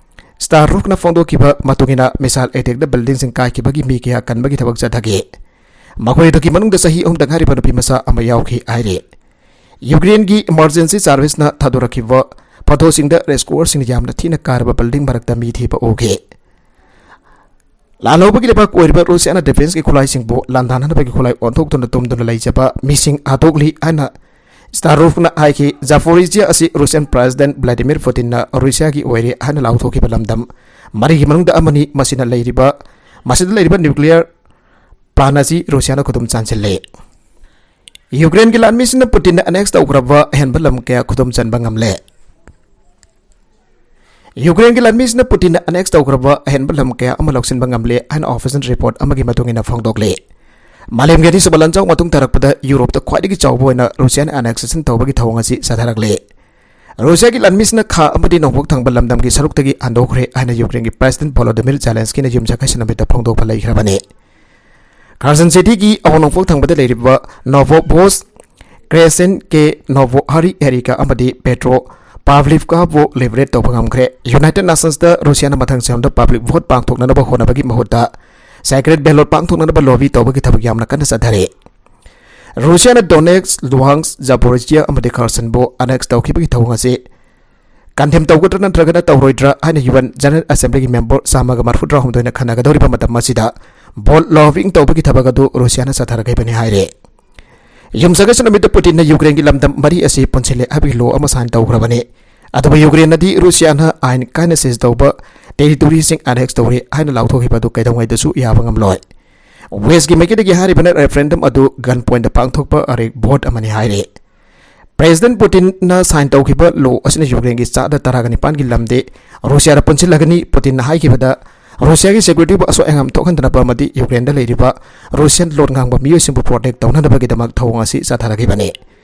ꯁ꯭ꯇꯥꯔꯔꯨꯛꯅ ꯐꯣꯡꯗꯣꯛꯈꯤꯕ ꯃꯇꯨꯡ ꯏꯟꯅ, ꯃꯤꯁꯥꯏꯜ ꯑꯦꯇꯦꯛꯇ ꯕꯤꯜꯗꯤꯡꯁꯤꯡ ꯀꯥꯏꯈꯤꯕꯒꯤ ꯃꯤ ꯀꯌꯥ ꯀꯟꯕꯒꯤ ꯊꯕꯛ ꯆꯠꯊꯈꯤ꯫ ꯃꯈꯣꯏ ꯑꯗꯨꯒꯤ ꯃꯅꯨꯡꯗ ꯆꯍꯤ ꯑꯍꯨꯝꯗ ꯉꯥꯏꯔꯤꯕ ꯅꯨꯄꯤ ꯃꯆꯥ ꯑꯃ ꯌꯥꯎꯈꯤ ꯍꯥꯏꯔꯤ꯫ ꯌꯨꯀ꯭ꯔꯦꯟꯒꯤ ꯏꯃꯔꯖꯦꯟꯁꯤ ꯁꯥꯔꯚꯤꯁꯅ ꯊꯥꯗꯣꯔꯛꯈꯤꯕ ꯐꯣꯇꯣꯁꯤꯡꯗ ꯔꯦꯁꯀ꯭ꯌꯨꯑꯔꯁꯤꯡꯅ ꯌꯥꯝꯅ ꯊꯤꯅ ꯀꯥꯔꯕ ꯕꯤꯜꯗꯤꯡ ꯃꯔꯛꯇ ꯃꯤ ꯊꯤꯕ ꯎꯈꯤ꯫ ꯂꯥꯜꯍꯧꯕꯒꯤ ꯂꯩꯕꯥꯛ ꯑꯣꯏꯔꯤꯕ ꯔꯨꯁꯤꯌꯥꯅ ꯗꯤꯐꯦꯟꯁꯀꯤ ꯈꯨꯠꯂꯥꯏꯁꯤꯡꯕꯨ ꯂꯥꯟꯗꯥꯅꯅꯕꯒꯤ ꯈꯨꯠꯂꯥꯏ ꯑꯣꯟꯊꯣꯛꯇꯨꯅ ꯇꯨꯝꯗꯨꯅ ꯂꯩꯖꯕ ꯃꯤꯁꯤꯡ ꯍꯥꯠꯇꯣꯛꯂꯤ ꯍꯥꯏꯅ ꯁ꯭ꯇꯥꯔꯣꯚꯅ ꯍꯥꯏꯈꯤ, ꯖꯥꯄꯣꯔꯤꯖꯤꯌꯥ ꯑꯁꯤ ꯔꯨꯁꯤꯌꯥꯟ ꯄ꯭ꯔꯦꯁꯤꯗꯦꯟꯠ ꯚ꯭ꯂꯥꯗꯤꯃꯤꯔ ꯄꯨꯇꯤꯟꯅ ꯔꯨꯁꯤꯌꯥꯒꯤ ꯑꯣꯏꯔꯦ ꯍꯥꯏꯅ ꯂꯥꯎꯊꯣꯛꯈꯤꯕ ꯂꯝꯗꯝ ꯃꯔꯤꯒꯤ ꯃꯅꯨꯡꯗ ꯑꯃꯅꯤ꯫ ꯃꯁꯤꯅ ꯂꯩꯔꯤꯕ, ꯃꯁꯤꯗ ꯂꯩꯔꯤꯕ ꯅ꯭ꯌꯨꯀ꯭ꯂꯤꯌꯔ ꯄ꯭ꯂꯥꯟ ꯑꯁꯤ ꯔꯨꯁꯤꯌꯥꯅ ꯈꯨꯗꯨꯝ ꯆꯥꯟꯁꯤꯜꯂꯦ꯫ ꯌꯨꯀ꯭ꯔꯦꯟꯒꯤ ꯂꯥꯟꯃꯤꯁꯤꯡꯅ ꯄꯨꯇꯤꯟꯅ ꯑꯦꯅꯦꯛꯁ ꯇꯧꯈ꯭ꯔꯕ ꯑꯍꯦꯟꯕ ꯂꯝ ꯀꯌꯥ ꯈꯨꯗꯨꯝ ꯆꯟꯕ ꯉꯝꯂꯦ꯫ ꯌꯨꯀ꯭ꯔꯦꯟꯒꯤ ꯂꯥꯟꯃꯤꯁꯤꯡꯅ ꯄꯨꯇꯤꯟꯅ ꯑꯦꯅꯦꯛꯁ ꯇꯧꯈ꯭ꯔꯕ ꯑꯍꯦꯟꯕ ꯂꯝ ꯀꯌꯥ ꯑꯃ ꯂꯧꯁꯤꯟꯕ ꯉꯝꯂꯦ ꯍꯥꯏꯅ ꯑꯣꯐꯤꯁꯤꯌꯦꯜ ꯔꯤꯄꯣꯔꯠ ꯑꯃꯒꯤ ꯃꯇꯨꯡ ꯏꯟꯅ ꯐꯣꯡꯗꯣꯛꯂꯤ꯫ ꯃꯥꯂꯦꯝꯒꯤ ꯑꯅꯤꯁꯨꯕ ꯂꯥꯟꯖꯥꯎ ꯃꯇꯨꯡ ꯇꯥꯔꯛꯄꯗ ꯌꯨꯔꯣꯞꯇ ꯈ꯭ꯋꯥꯏꯗꯒꯤ ꯆꯥꯎꯕ ꯑꯣꯏꯅ ꯔꯨꯁꯤꯌꯥꯅ ꯑꯦꯅꯦꯛꯁꯦꯁꯟ ꯇꯧꯕꯒꯤ ꯊꯧꯑꯣꯡ ꯑꯁꯤ ꯆꯠꯊꯔꯛꯂꯤ꯫ ꯔꯨꯁꯤꯌꯥꯒꯤ ꯂꯥꯟꯃꯤꯁꯤꯡꯅ ꯈꯥ ꯑꯃꯗꯤ ꯅꯣꯡꯄꯣꯛ ꯊꯪꯕ ꯂꯝꯗꯝꯒꯤ ꯁꯔꯨꯛꯇꯒꯤ ꯍꯟꯗꯣꯛꯈ꯭ꯔꯦ ꯍꯥꯏꯅ ꯌꯨꯀ꯭ꯔꯦꯟꯒꯤ ꯄ꯭ꯔꯦꯁꯤꯗꯦꯟꯠ ꯚꯣꯂꯣꯗꯤꯃꯤꯔ ꯖꯦꯂꯦꯟꯁꯀꯤꯅ ꯌꯨꯝꯁꯀꯩꯁ ꯅꯨꯃꯤꯠꯇ ꯐꯣꯡꯗꯣꯛꯄ ꯂꯩꯈ꯭ꯔꯕꯅꯤ꯫ ꯈꯥꯔꯁꯟ ꯁꯤꯇꯤꯒꯤ ꯑꯋꯥꯡ ꯅꯣꯡꯄꯣꯛ ꯊꯪꯕꯗ ꯂꯩꯔꯤꯕ ꯅꯣꯚꯣꯕꯣꯁ, ꯀ꯭ꯔꯦꯁꯦꯟ ꯀꯦ, ꯅꯣꯚꯣ ꯍꯔꯤ ꯑꯦꯔꯤꯀꯥ ꯑꯃꯗꯤ ꯄꯦꯇ꯭ꯔꯣ ꯄꯥꯚꯂꯤꯚꯀꯥꯕꯨ ꯂꯤꯕꯔꯦꯠ ꯇꯧꯕ ꯉꯝꯈ꯭ꯔꯦ꯫ ꯌꯨꯅꯥꯏꯇꯦꯗ ꯅꯦꯁꯟꯁꯇ ꯔꯨꯁꯤꯌꯥꯅ ꯃꯊꯪ ꯆꯍꯤꯗ ꯄꯕ꯭ꯂꯤꯛ ꯚꯣꯠ ꯄꯥꯡꯊꯣꯛꯅꯅꯕ ꯍꯣꯠꯅꯕꯒꯤ ꯃꯍꯨꯠꯇ ꯁꯦꯀ꯭ꯔꯦꯠ ꯕꯦꯂꯣꯠ ꯄꯥꯡꯊꯣꯛꯅꯅꯕ ꯂꯣꯕꯤ ꯇꯧꯕꯒꯤ ꯊꯕꯛ ꯌꯥꯝꯅ ꯀꯟꯅ ꯆꯠꯊꯔꯤ꯫ ꯔꯨꯁꯤꯌꯥꯅ ꯗꯣꯅꯦꯠꯁ, ꯂꯨꯍꯥꯟꯁ, ꯖꯥꯄꯣꯔꯤꯖꯤꯌꯥ ꯑꯃꯗꯤ ꯈꯥꯔꯁꯟꯕꯨ ꯑꯦꯅꯦꯛꯁ ꯇꯧꯈꯤꯕꯒꯤ ꯊꯧꯑꯣꯡ ꯑꯁꯤ ꯀꯟꯗꯦꯝ ꯇꯧꯒꯗ꯭ꯔꯥ ꯅꯠꯇ꯭ꯔꯒꯅ ꯇꯧꯔꯣꯏꯗ꯭ꯔꯥ ꯍꯥꯏꯅ ꯌꯨ ꯑꯦꯟ ꯖꯦꯅꯔꯦꯜ ꯑꯦꯁꯦꯝꯕ꯭ꯂꯤꯒꯤ ꯃꯦꯝꯕꯔ ꯆꯥꯝꯃꯒ ꯃꯔꯤꯐꯨꯇꯔꯥꯍꯨꯝꯗꯣꯏꯅ ꯈꯟꯅꯒꯗꯧꯔꯤꯕ ꯃꯇꯝ ꯑꯁꯤꯗ ꯚꯣꯠ ꯂꯣꯕꯤꯡ ꯇꯧꯕꯒꯤ ꯊꯕꯛ ꯑꯗꯨ ꯔꯨꯁꯤꯌꯥꯅ ꯆꯠꯊꯔꯛꯂꯤꯕꯅꯤ ꯍꯥꯏꯔꯦ꯫ ꯌꯨꯝꯁꯀꯩꯁ ꯅꯨꯃꯤꯠꯇ ꯄꯨꯇꯤꯟꯅ ꯌꯨꯀ꯭ꯔꯦꯟꯒꯤ ꯂꯝꯗꯝ ꯃꯔꯤ ꯑꯁꯤ ꯄꯨꯟꯁꯤꯜꯂꯦ ꯍꯥꯏꯕꯒꯤ ꯂꯣ ꯑꯃ ꯁꯥꯏꯟ ꯇꯧꯈ꯭ꯔꯕꯅꯤ꯫ ꯑꯗꯨꯕꯨ ꯌꯨꯀ꯭ꯔꯦꯟꯅꯗꯤ ꯔꯨꯁꯤꯌꯥꯅ ꯑꯥꯏꯟ ꯀꯥꯏꯅ ꯁꯤꯖ ꯇꯧꯕ ꯇꯦꯔꯤꯇꯣꯔꯤꯁꯤꯡ ꯑꯦꯅꯦꯛꯁ ꯇꯧꯔꯦ ꯍꯥꯏꯅ ꯂꯥꯎꯊꯣꯛꯈꯤꯕ ꯑꯗꯨ ꯀꯩꯗꯧꯉꯩꯗꯁꯨ ꯌꯥꯕ ꯉꯝꯂꯣꯏ꯫ ꯋꯦꯁꯀꯤ ꯃꯥꯏꯀꯩꯗꯒꯤ ꯍꯥꯏꯔꯤꯕꯅ ꯔꯦꯐꯔꯦꯟꯗꯝ ꯑꯗꯨ ꯒꯟ ꯄꯣꯏꯟꯗ ꯄꯥꯡꯊꯣꯛꯄ ꯑꯔꯦꯛ ꯚꯣꯠ ꯑꯃꯅꯤ ꯍꯥꯏꯔꯤ꯫ ꯄ꯭ꯔꯦꯁꯤꯗꯦꯟꯠ ꯄꯨꯇꯤꯟꯅ ꯁꯥꯏꯟ ꯇꯧꯈꯤꯕ ꯂꯣ ꯑꯁꯤꯅ ꯌꯨꯀ꯭ꯔꯦꯟꯒꯤ ꯆꯥꯗ ꯇꯔꯥꯒ ꯅꯤꯄꯥꯟꯒꯤ ꯂꯝꯗꯤ ꯔꯨꯁꯤꯌꯥꯗ ꯄꯨꯟꯁꯤꯜꯂꯒꯅꯤ꯫ ꯄꯨꯇꯤꯟꯅ ꯍꯥꯏꯈꯤꯕꯗ, ꯔꯨꯁꯤꯌꯥꯒꯤ ꯁꯦꯀ꯭ꯌꯨꯔꯤꯇꯤꯕꯨ ꯑꯁꯣꯛ ꯑꯉꯥꯝ ꯊꯣꯛꯍꯟꯗꯅꯕ ꯑꯃꯗꯤ ꯌꯨꯀ꯭ꯔꯦꯟꯗ ꯂꯩꯔꯤꯕ ꯔꯨꯁꯤꯌꯥꯟ ꯂꯣꯟ ꯉꯥꯡꯕ ꯃꯤꯑꯣꯏꯁꯤꯡꯕꯨ ꯄ꯭ꯔꯣꯇꯦꯛ ꯇꯧꯅꯅꯕꯒꯤꯗꯃꯛ ꯊꯧꯑꯣꯡ ꯑꯁꯤ ꯆꯠꯊꯔꯛꯈꯤꯕꯅꯤ꯫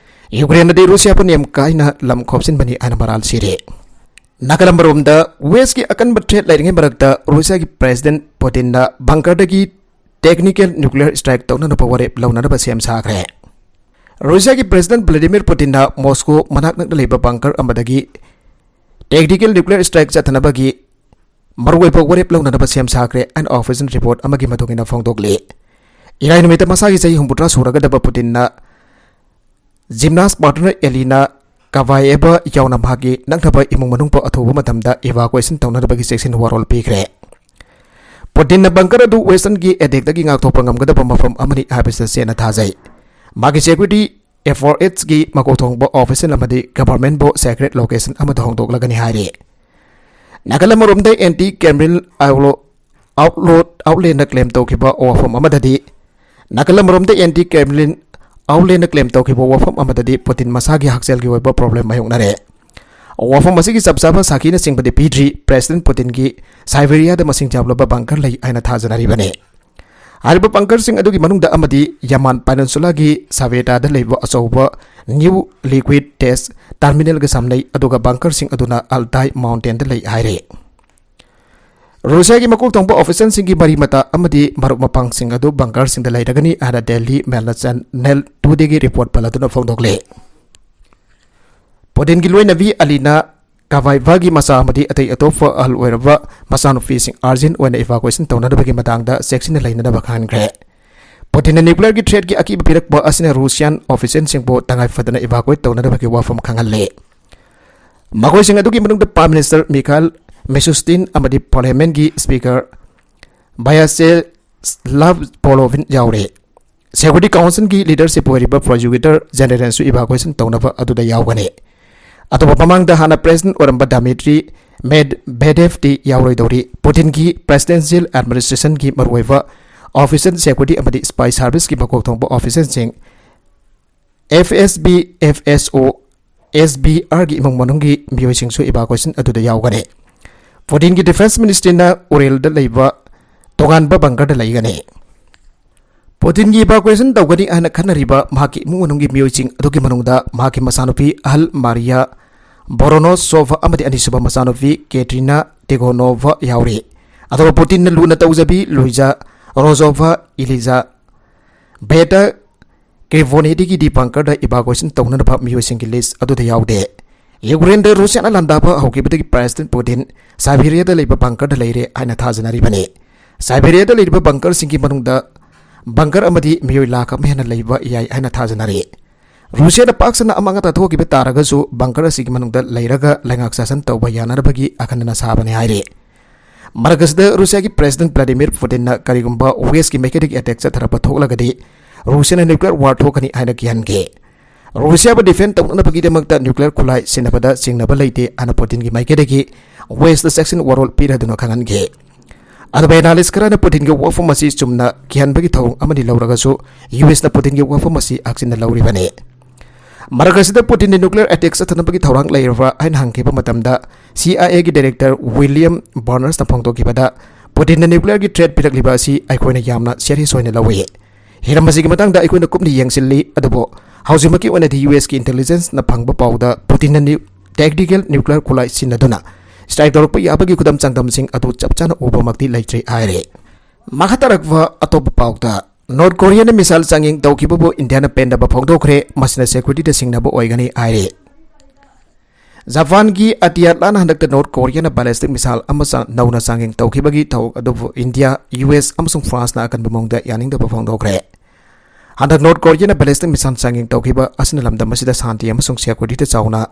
ꯌꯨꯀ꯭ꯔꯦꯟꯅꯗꯤ ꯔꯨꯁꯤꯌꯥꯕꯨ ꯅꯦꯝ ꯀꯥꯏꯅ ꯂꯝ ꯈꯣꯞꯆꯤꯟꯕꯅꯤ ꯍꯥꯏꯅ ꯃꯔꯥꯜ ꯁꯤꯔꯦ꯫ ꯅꯥꯀꯜ ꯑꯃꯔꯣꯝꯗ, ꯋꯦꯁꯀꯤ ꯑꯀꯟꯕ ꯊ꯭ꯔꯦꯠ ꯂꯩꯔꯤꯉꯩ ꯃꯔꯛꯇ ꯔꯨꯁꯤꯌꯥꯒꯤ ꯄ꯭ꯔꯦꯁꯤꯗꯦꯟꯠ ꯄꯨꯇꯤꯟꯅ ꯕꯪꯀꯔꯗꯒꯤ ꯇꯦꯛꯅꯤꯀꯦꯜ ꯅ꯭ꯌꯨꯀ꯭ꯂꯤꯌꯔ ꯁ꯭ꯇ꯭ꯔꯥꯏꯛ ꯇꯧꯅꯅꯕ ꯋꯥꯔꯦꯞ ꯂꯧꯅꯅꯕ ꯁꯦꯝ ꯁꯥꯈ꯭ꯔꯦ꯫ ꯔꯨꯁꯤꯌꯥꯒꯤ ꯄ꯭ꯔꯦꯁꯤꯗꯦꯟꯠ ꯚ꯭ꯂꯥꯗꯤꯃꯤꯔ ꯄꯨꯇꯤꯟꯅ ꯃꯣꯁꯀꯣ ꯃꯅꯥꯛ ꯅꯛꯅ ꯂꯩꯕ ꯕꯪꯀꯔ ꯑꯃꯗꯒꯤ ꯇꯦꯛꯅꯤꯀꯦꯜ ꯅ꯭ꯌꯨꯀ꯭ꯂꯤꯌꯔ ꯁ꯭ꯇ꯭ꯔꯥꯏꯛ ꯆꯠꯊꯅꯕꯒꯤ ꯃꯔꯨꯑꯣꯏꯕ ꯋꯥꯔꯦꯞ ꯂꯧꯅꯅꯕ ꯁꯦꯝ ꯁꯥꯈ꯭ꯔꯦ ꯍꯥꯏꯅ ꯑꯣꯐꯤꯁꯤꯌꯦꯜ ꯔꯤꯄꯣꯔꯠ ꯑꯃꯒꯤ ꯃꯇꯨꯡ ꯏꯟꯅ ꯐꯣꯡꯗꯣꯛꯂꯤ꯫ ꯏꯔꯥꯏ ꯅꯨꯃꯤꯠꯇ ꯃꯁꯥꯒꯤ ꯆꯍꯤ ꯍꯨꯝꯐꯨꯇꯔꯥ ꯁꯨꯔꯒꯗꯕ ꯄꯨꯇꯤꯟꯅ ꯖꯤꯝꯅꯥꯁ ꯄꯥꯔꯠꯅꯔ ꯑꯦꯂꯤꯅꯥ ꯀꯚꯥꯌꯦꯚ ꯌꯥꯎꯅ ꯃꯍꯥꯛꯀꯤ ꯅꯛꯅꯕ ꯏꯃꯨꯡ ꯃꯅꯨꯡ ꯄꯣ ꯑꯊꯨꯕ ꯃꯇꯝꯗ ꯏꯚꯥꯀꯨꯑꯦꯁꯟ ꯇꯧꯅꯅꯕꯒꯤ ꯆꯦꯛꯁꯤꯟ ꯋꯥꯔꯣꯜ ꯄꯤꯈ꯭ꯔꯦ꯫ ꯄꯨꯇꯤꯟꯅ ꯕꯪꯀꯔ ꯑꯗꯨ ꯋꯦꯁꯇꯔꯟꯒꯤ ꯑꯦꯇꯦꯛꯇꯒꯤ ꯉꯥꯛꯊꯣꯛꯄ ꯉꯝꯒꯗꯕ ꯃꯐꯝ ꯑꯃꯅꯤ ꯍꯥꯏꯕꯁꯤ ꯇꯁꯦꯡꯅ ꯊꯥꯖꯩ꯫ ꯃꯥꯒꯤ ꯁꯦꯀ꯭ꯌꯨꯔꯤꯇꯤ ꯑꯦꯐ ꯑꯣꯔ ꯑꯦꯆꯀꯤ ꯃꯀꯣꯛ ꯊꯣꯡꯕ ꯑꯣꯐꯤꯁꯤꯌꯦꯜ ꯑꯃꯗꯤ ꯒꯚꯔꯟꯃꯦꯟꯕꯨ ꯁꯦꯀ꯭ꯔꯦꯠ ꯂꯣꯀꯦꯁꯟ ꯑꯃꯗ ꯍꯣꯡꯗꯣꯛꯂꯒꯅꯤ ꯍꯥꯏꯔꯤ꯫ ꯅꯥꯀꯜ ꯑꯃꯔꯣꯝꯗ ꯑꯦꯟꯇꯤ ꯀ꯭ꯔꯤꯃꯤꯅꯦꯜ ꯑꯥꯎꯠꯂꯣ-, ꯑꯥꯎꯠꯂꯣꯠ, ꯑꯥꯎꯠꯂꯦꯟꯅ ꯀ꯭ꯂꯦꯝ ꯇꯧꯈꯤꯕ ꯋꯥꯐꯝ ꯑꯃꯗꯗꯤ, ꯅꯥꯀꯜ ꯑꯃꯔꯣꯝꯗ ꯑꯦꯟꯇꯤ ꯀ꯭ꯔꯤꯃꯤꯅꯦꯜ ꯑꯥꯎꯠꯂꯦꯟꯅ ꯀ꯭ꯂꯦꯝ ꯇꯧꯈꯤꯕ ꯋꯥꯐꯝ ꯑꯃꯗꯗꯤ ꯄꯨꯇꯤꯟ ꯃꯁꯥꯒꯤ ꯍꯛꯁꯦꯜꯒꯤ ꯑꯣꯏꯕ ꯄ꯭ꯔꯣꯕ꯭ꯂꯦꯝ ꯃꯥꯌꯣꯛꯅꯔꯦ꯫ ꯋꯥꯐꯝ ꯑꯁꯤꯒꯤ ꯆꯞ ꯆꯥꯕ ꯁꯥꯈꯤꯅꯆꯤꯡꯕꯗꯤ ꯄꯤꯗ꯭ꯔꯤ꯫ ꯄ꯭ꯔꯦꯁꯤꯗꯦꯟꯠ ꯄꯨꯇꯤꯟꯒꯤ ꯁꯥꯏꯕꯦꯔꯤꯌꯥꯗ ꯃꯁꯤꯡ ꯌꯥꯝꯂꯕ ꯕꯪꯀꯔ ꯂꯩ ꯍꯥꯏꯅ ꯊꯥꯖꯅꯔꯤꯕꯅꯤ꯫ ꯍꯥꯏꯔꯤꯕ ꯕꯪꯀꯔꯁꯤꯡ ꯑꯗꯨꯒꯤ ꯃꯅꯨꯡꯗ ꯑꯃꯗꯤ ꯌꯥꯃꯥꯟ ꯄꯥꯏꯅꯤꯟꯁꯨꯂꯥꯒꯤ ꯁꯥꯕꯦꯇꯥꯗ ꯂꯩꯕ ꯑꯆꯧꯕ ꯅ꯭ꯌꯨ ꯂꯤꯀ꯭ꯋꯤꯗ ꯇꯦꯁ ꯇꯔꯃꯤꯅꯦꯜꯒ ꯁꯝꯅꯩ, ꯑꯗꯨꯒ ꯕꯪꯀꯔꯁꯤꯡ ꯑꯗꯨꯅ ꯑꯜꯇꯥꯏ ꯃꯥꯎꯟꯇꯦꯟꯗ ꯂꯩ ꯍꯥꯏꯔꯤ꯫ ꯔꯨꯁꯤꯌꯥꯒꯤ ꯃꯀꯣꯛ ꯊꯣꯡꯕ ꯑꯣꯐꯤꯁꯤꯌꯦꯜꯁꯤꯡꯒꯤ ꯃꯔꯤ ꯃꯇꯥ ꯑꯃꯗꯤ ꯃꯔꯨꯞ ꯃꯄꯥꯡꯁꯤꯡ ꯑꯗꯨ ꯕꯪꯀꯔꯁꯤꯡꯗ ꯂꯩꯔꯒꯅꯤ ꯍꯥꯏꯅ ꯗꯦꯜꯂꯤ ꯃꯦꯜꯅ ꯆꯦꯅꯦꯜ ꯇꯨꯗꯒꯤ ꯔꯤꯄꯣꯔꯠ ꯄꯜꯂꯗꯨꯅ ꯐꯣꯡꯗꯣꯛꯂꯤ꯫ ꯄꯨꯇꯤꯟꯒꯤ ꯂꯣꯏꯅꯕꯤ ꯑꯂꯤꯅꯥ ꯀꯥꯚꯥꯏꯚꯥꯒꯤ ꯃꯆꯥ ꯑꯃꯗꯤ ꯑꯇꯩ ꯑꯇꯣꯞꯄ ꯑꯍꯜ ꯑꯣꯏꯔꯕ ꯃꯆꯥꯅꯨꯄꯤꯁꯤꯡ ꯑꯥꯔꯖꯦꯟ ꯑꯣꯏꯅ ꯏꯚꯥꯀꯨꯑꯦꯁꯟ ꯇꯧꯅꯅꯕꯒꯤ ꯃꯇꯥꯡꯗ ꯆꯦꯛꯁꯤꯟꯅ ꯂꯩꯅꯅꯕ ꯈꯪꯍꯟꯈ꯭ꯔꯦ꯫ ꯄꯨꯇꯤꯟꯅ ꯅ꯭ꯌꯨꯀ꯭ꯂꯤꯌꯔꯒꯤ ꯊ꯭ꯔꯦꯠꯀꯤ ꯑꯀꯤꯕ ꯄꯤꯔꯛꯄ ꯑꯁꯤꯅ ꯔꯨꯁꯤꯌꯥꯟ ꯑꯣꯐꯤꯁꯤꯌꯦꯜꯁꯤꯡꯕꯨ ꯇꯉꯥꯏ ꯐꯗꯅ ꯏꯚꯥꯀꯨꯑꯦꯠ ꯇꯧꯅꯅꯕꯒꯤ ꯋꯥꯐꯝ ꯈꯪꯍꯜꯂꯦ꯫ ꯃꯈꯣꯏꯁꯤꯡ ꯑꯗꯨꯒꯤ ꯃꯅꯨꯡꯗ ꯄ꯭ꯔꯥꯏꯝ ꯃꯤꯅꯤꯁꯇꯔ ꯃꯤꯈꯥꯏꯜ ꯃꯤꯁꯨꯁꯇꯤꯟ ꯑꯃꯗꯤ ꯄꯥꯔꯂꯤꯌꯥꯃꯦꯟꯠꯀꯤ ꯁ꯭ꯄꯤꯀꯔ ꯚ꯭ꯌꯥꯆꯦꯁꯂꯥꯚ ꯄꯣꯂꯣꯚꯤꯟ ꯌꯥꯎꯔꯤ꯫ ꯁꯦꯀ꯭ꯌꯨꯔꯤꯇꯤ ꯀꯥꯎꯟꯁꯤꯜꯒꯤ ꯂꯤꯗꯔꯁꯤꯞ ꯑꯣꯏꯔꯤꯕ ꯄ꯭ꯔꯣꯁꯤꯀ꯭ꯌꯨꯇꯔ ꯖꯦꯅꯔꯦꯜꯁꯨ ꯏꯚꯥꯀꯨꯑꯦꯁꯟ ꯇꯧꯅꯕ ꯑꯗꯨꯗ ꯌꯥꯎꯒꯅꯤ꯫ ꯑꯇꯣꯞꯄ ꯃꯃꯥꯡꯗ ꯍꯥꯟꯅ ꯄ꯭ꯔꯦꯁꯤꯗꯦꯟꯠ ꯑꯣꯏꯔꯝꯕ ꯗꯥꯃꯤꯇ꯭ꯔꯤ ꯃꯦꯗꯚꯦꯗꯦꯚꯇꯤ ꯌꯥꯎꯔꯣꯏꯗꯧꯔꯤ꯫ ꯄꯨꯇꯤꯟꯒꯤ ꯄ꯭ꯔꯦꯁꯤꯗꯦꯟꯁꯤꯌꯦꯜ ꯑꯦꯗꯃꯤꯅꯤꯁꯇ꯭ꯔꯦꯁꯟꯒꯤ ꯃꯔꯨꯑꯣꯏꯕ ꯑꯣꯐꯤꯁꯤꯌꯦꯜ, ꯁꯦꯀ꯭ꯌꯨꯔꯤꯇꯤ ꯑꯃꯗꯤ ꯁ꯭ꯄꯥꯏ ꯁꯥꯔꯚꯤꯁꯀꯤ ꯃꯀꯣꯛ ꯊꯣꯡꯕ ꯑꯣꯐꯤꯁꯤꯌꯦꯜꯁꯤꯡ, ꯑꯦꯐ ꯑꯦꯁ ꯕꯤ, ꯑꯦꯐ ꯑꯦꯁ ꯑꯣ, ꯑꯦꯁ ꯕꯤ ꯑꯥꯔꯒꯤ ꯏꯃꯨꯡ ꯃꯅꯨꯡꯒꯤ ꯃꯤꯑꯣꯏꯁꯤꯡꯁꯨ ꯏꯚꯥꯀꯨꯑꯦꯁꯟ ꯑꯗꯨꯗ ꯌꯥꯎꯒꯅꯤ꯫ ꯄꯨꯇꯤꯟꯒꯤ ꯗꯤꯐꯦꯟꯁ ꯃꯤꯅꯤꯁꯇ꯭ꯔꯤꯅ ꯎꯔꯦꯜꯗ ꯂꯩꯕ ꯇꯣꯉꯥꯟꯕ ꯕꯪꯀꯔꯗ ꯂꯩꯒꯅꯤ꯫ ꯄꯨꯇꯤꯟꯒꯤ ꯏꯚꯥꯀꯨꯑꯦꯁꯟ ꯇꯧꯒꯅꯤ ꯍꯥꯏꯅ ꯈꯟꯅꯔꯤꯕ ꯃꯍꯥꯛꯀꯤ ꯏꯃꯨꯡ ꯃꯅꯨꯡꯒꯤ ꯃꯤꯑꯣꯏꯁꯤꯡ ꯑꯗꯨꯒꯤ ꯃꯅꯨꯡꯗ ꯃꯍꯥꯛꯀꯤ ꯃꯆꯥꯅꯨꯄꯤ ꯑꯍꯜ ꯃꯥꯔꯤꯌꯥ ꯕꯣꯔꯣꯅꯣꯁꯣꯚ ꯑꯃꯗꯤ ꯑꯅꯤꯁꯨꯕ ꯃꯆꯥꯅꯨꯄꯤ ꯀꯦꯇ꯭ꯔꯤꯅꯥ ꯇꯤꯒꯣꯅꯣꯚ ꯌꯥꯎꯔꯤ꯫ ꯑꯗꯨꯒ ꯄꯨꯇꯤꯟꯅ ꯂꯨꯅ ꯇꯧꯖꯕꯤ ꯂꯨꯏꯖꯥ ꯔꯣꯖꯣꯚ, ꯏꯂꯤꯖꯥ ꯕꯦꯇꯥ ꯀ꯭ꯔꯤꯚꯣꯅꯦꯗꯤꯒꯤꯗꯤ ꯕꯪꯀꯔꯗ ꯏꯚꯥꯀꯨꯑꯦꯁꯟ ꯇꯧꯅꯅꯕ ꯃꯤꯑꯣꯏꯁꯤꯡꯒꯤ ꯂꯤꯁ ꯑꯗꯨꯗ ꯌꯥꯎꯗꯦ꯫ ꯌꯨꯀ꯭ꯔꯦꯟꯗ ꯔꯨꯁꯤꯌꯥꯅ ꯂꯥꯟꯗꯥꯕ ꯍꯧꯈꯤꯕꯗꯒꯤ ꯄ꯭ꯔꯦꯁꯤꯗꯦꯟꯠ ꯄꯨꯇꯤꯟ ꯁꯥꯏꯕꯦꯔꯤꯌꯥꯗ ꯂꯩꯕ ꯕꯪꯀꯔꯗ ꯂꯩꯔꯦ ꯍꯥꯏꯅ ꯊꯥꯖꯅꯔꯤꯕꯅꯤ꯫ ꯁꯥꯏꯕꯦꯔꯤꯌꯥꯗ ꯂꯩꯔꯤꯕ ꯕꯪꯀꯔꯁꯤꯡꯒꯤ ꯃꯅꯨꯡꯗ ꯕꯪꯀꯔ ꯑꯃꯗꯤ ꯃꯤꯑꯣꯏ ꯂꯥꯈ ꯑꯃ ꯍꯦꯟꯅ ꯂꯩꯕ ꯌꯥꯏ ꯍꯥꯏꯅ ꯊꯥꯖꯅꯔꯤ꯫ ꯔꯨꯁꯤꯌꯥꯗ ꯄꯥꯛ ꯁꯟꯅ ꯑꯃꯥꯡ ꯑꯇꯥ ꯊꯣꯛꯈꯤꯕ ꯇꯥꯔꯒꯁꯨ ꯕꯪꯀꯔ ꯑꯁꯤꯒꯤ ꯃꯅꯨꯡꯗ ꯂꯩꯔꯒ ꯂꯩꯉꯥꯛ ꯁꯥꯁꯟ ꯇꯧꯕ ꯌꯥꯅꯅꯕꯒꯤ ꯑꯈꯟꯅꯅ ꯁꯥꯕꯅꯤ ꯍꯥꯏꯔꯤ꯫ ꯃꯔꯛ ꯑꯁꯤꯗ ꯔꯨꯁꯤꯌꯥꯒꯤ ꯄ꯭ꯔꯦꯁꯤꯗꯦꯟꯠ ꯚ꯭ꯂꯥꯗꯤꯃꯤꯔ ꯄꯨꯇꯤꯟꯅ ꯀꯔꯤꯒꯨꯝꯕ ꯋꯦꯁꯀꯤ ꯃꯥꯏꯀꯩꯗꯒꯤ ꯑꯦꯇꯦꯛ ꯆꯠꯊꯔꯛꯄ ꯊꯣꯛꯂꯒꯗꯤ ꯔꯨꯁꯤꯌꯥꯅ ꯅ꯭ꯌꯨꯀ꯭ꯂꯤꯌꯔ ꯋꯥꯔ ꯊꯣꯛꯀꯅꯤ ꯍꯥꯏꯅ ꯀꯤꯍꯟꯈꯤ꯫ ꯔꯨꯁꯤꯌꯥꯕꯨ ꯗꯤꯐꯦꯟ ꯇꯧꯅꯅꯕꯒꯤꯗꯃꯛꯇ ꯅ꯭ꯌꯨꯀ꯭ꯂꯤꯌꯔ ꯈꯨꯠꯂꯥꯏ ꯁꯤꯖꯤꯟꯅꯕꯗ ꯆꯤꯡꯅꯕ ꯂꯩꯇꯦ ꯍꯥꯏꯅ ꯄꯨꯇꯤꯟꯒꯤ ꯃꯥꯏꯀꯩꯗꯒꯤ ꯋꯦꯁꯇ ꯆꯦꯛꯁꯤꯟ ꯋꯥꯔꯣꯜ ꯄꯤꯔꯗꯨꯅ ꯈꯪꯍꯟꯈꯤ꯫ ꯑꯗꯨꯕꯨ ꯑꯦꯅꯥꯂꯤꯁ ꯈꯔꯅ ꯄꯨꯇꯤꯟꯒꯤ ꯋꯥꯐꯝ ꯑꯁꯤ ꯆꯨꯝꯅ ꯀꯤꯍꯟꯕꯒꯤ ꯊꯧꯑꯣꯡ ꯑꯃꯅꯤ ꯂꯧꯔꯒꯁꯨ, ꯌꯨ ꯑꯦꯁꯅ ꯄꯨꯇꯤꯟꯒꯤ ꯋꯥꯐꯝ ꯑꯁꯤ ꯍꯛꯆꯤꯟꯅ ꯂꯧꯔꯤꯕꯅꯤ꯫ ꯃꯔꯛ ꯑꯁꯤꯗ ꯄꯨꯇꯤꯟꯅ ꯅ꯭ꯌꯨꯀ꯭ꯂꯤꯌꯔ ꯑꯦꯇꯦꯛ ꯆꯠꯊꯅꯕꯒꯤ ꯊꯧꯔꯥꯡ ꯂꯩꯔꯕ꯭ꯔꯥ ꯍꯥꯏꯅ ꯍꯪꯈꯤꯕ ꯃꯇꯝꯗ, ꯁꯤ ꯑꯥꯏ ꯑꯦꯒꯤ ꯗꯥꯏꯔꯦꯛꯇꯔ ꯋꯤꯂꯤꯌꯝ ꯕꯔꯅꯔꯁꯅ ꯐꯣꯡꯗꯣꯛꯈꯤꯕꯗ, ꯄꯨꯇꯤꯟꯅ ꯅ꯭ꯌꯨꯀ꯭ꯂꯤꯌꯔꯒꯤ ꯊ꯭ꯔꯦꯠ ꯄꯤꯔꯛꯂꯤꯕ ꯑꯁꯤ ꯑꯩꯈꯣꯏꯅ ꯌꯥꯝꯅ ꯁꯤꯔꯤꯌꯁ ꯑꯣꯏꯅ ꯂꯧꯏ꯫ ꯍꯤꯔꯝ ꯑꯁꯤꯒꯤ ꯃꯇꯥꯡꯗ ꯑꯩꯈꯣꯏꯅ ꯀꯨꯞꯅ ꯌꯦꯡꯁꯤꯜꯂꯤ, ꯑꯗꯨꯕꯨ ꯍꯧꯖꯤꯛꯃꯛꯀꯤ ꯑꯣꯏꯅꯗꯤ ꯌꯨ ꯑꯦꯁꯀꯤ ꯏꯟꯇꯦꯂꯤꯖꯦꯟꯁꯅ ꯐꯪꯕ ꯄꯥꯎꯗ ꯄꯨꯇꯤꯟꯅ ꯅ꯭ꯌꯨ-, ꯇꯦꯛꯇꯤꯀꯦꯜ ꯅ꯭ꯌꯨꯀ꯭ꯂꯤꯌꯔ ꯈꯨꯠꯂꯥꯏ ꯁꯤꯖꯤꯟꯅꯗꯨꯅ ꯁ꯭ꯇ꯭ꯔꯥꯏꯛ ꯇꯧꯔꯛꯄ ꯌꯥꯕꯒꯤ ꯈꯨꯗꯝ ꯆꯥꯡꯗꯝꯁꯤꯡ ꯑꯗꯨ ꯆꯞ ꯆꯥꯅ ꯎꯕꯃꯛꯇꯤ ꯂꯩꯇ꯭ꯔꯤ ꯍꯥꯏꯔꯦ꯫ ꯃꯈꯥ ꯇꯥꯔꯛꯄ ꯑꯇꯣꯞꯄ ꯄꯥꯎꯗ, ꯅꯣꯔꯠ ꯀꯣꯔꯤꯌꯥꯅ ꯃꯤꯁꯥꯏꯜ ꯆꯥꯡꯌꯦꯡ ꯇꯧꯈꯤꯕꯕꯨ ꯏꯟꯗꯤꯌꯥꯅ ꯄꯦꯟꯗꯕ ꯐꯣꯡꯗꯣꯛꯈ꯭ꯔꯦ, ꯃꯁꯤꯅ ꯁꯦꯀ꯭ꯌꯨꯔꯤꯇꯤꯗ ꯁꯤꯡꯅꯕ ꯑꯣꯏꯒꯅꯤ ꯍꯥꯏꯔꯦ꯫ ꯖꯄꯥꯟꯒꯤ ꯑꯇꯤꯌꯥꯠꯂꯥꯅ ꯍꯟꯗꯛꯇ ꯅꯣꯔꯠ ꯀꯣꯔꯤꯌꯥꯅ ꯕꯦꯂꯤꯁꯇꯤꯛ ꯃꯤꯁꯥꯏꯜ ꯑꯃ ꯆꯥꯡ-, ꯅꯧꯅ ꯆꯥꯡꯌꯦꯡ ꯇꯧꯈꯤꯕꯒꯤ ꯊꯧꯑꯣꯡ ꯑꯗꯨꯕꯨ ꯏꯟꯗꯤꯌꯥ, ꯌꯨ ꯑꯦꯁ ꯑꯃꯁꯨꯡ ꯐ꯭ꯔꯥꯟꯁꯅ ꯑꯀꯟꯕ ꯃꯑꯣꯡꯗ ꯌꯥꯅꯤꯡꯗꯕ ꯐꯣꯡꯗꯣꯛꯈ꯭ꯔꯦ꯫ ꯍꯟꯗꯛ ꯅꯣꯔꯠ ꯀꯣꯔꯤꯌꯥꯅ ꯕꯦꯂꯤꯁꯇꯤꯛ ꯃꯤꯁꯥꯏꯜ ꯆꯥꯡꯌꯦꯡ ꯇꯧꯈꯤꯕ ꯑꯁꯤꯅ ꯂꯝꯗꯝ ꯑꯁꯤꯗ ꯁꯥꯟꯇꯤ ꯑꯃꯁꯨꯡ ꯁꯦꯀ꯭ꯌꯨꯔꯤꯇꯤꯗ ꯆꯥꯎꯅ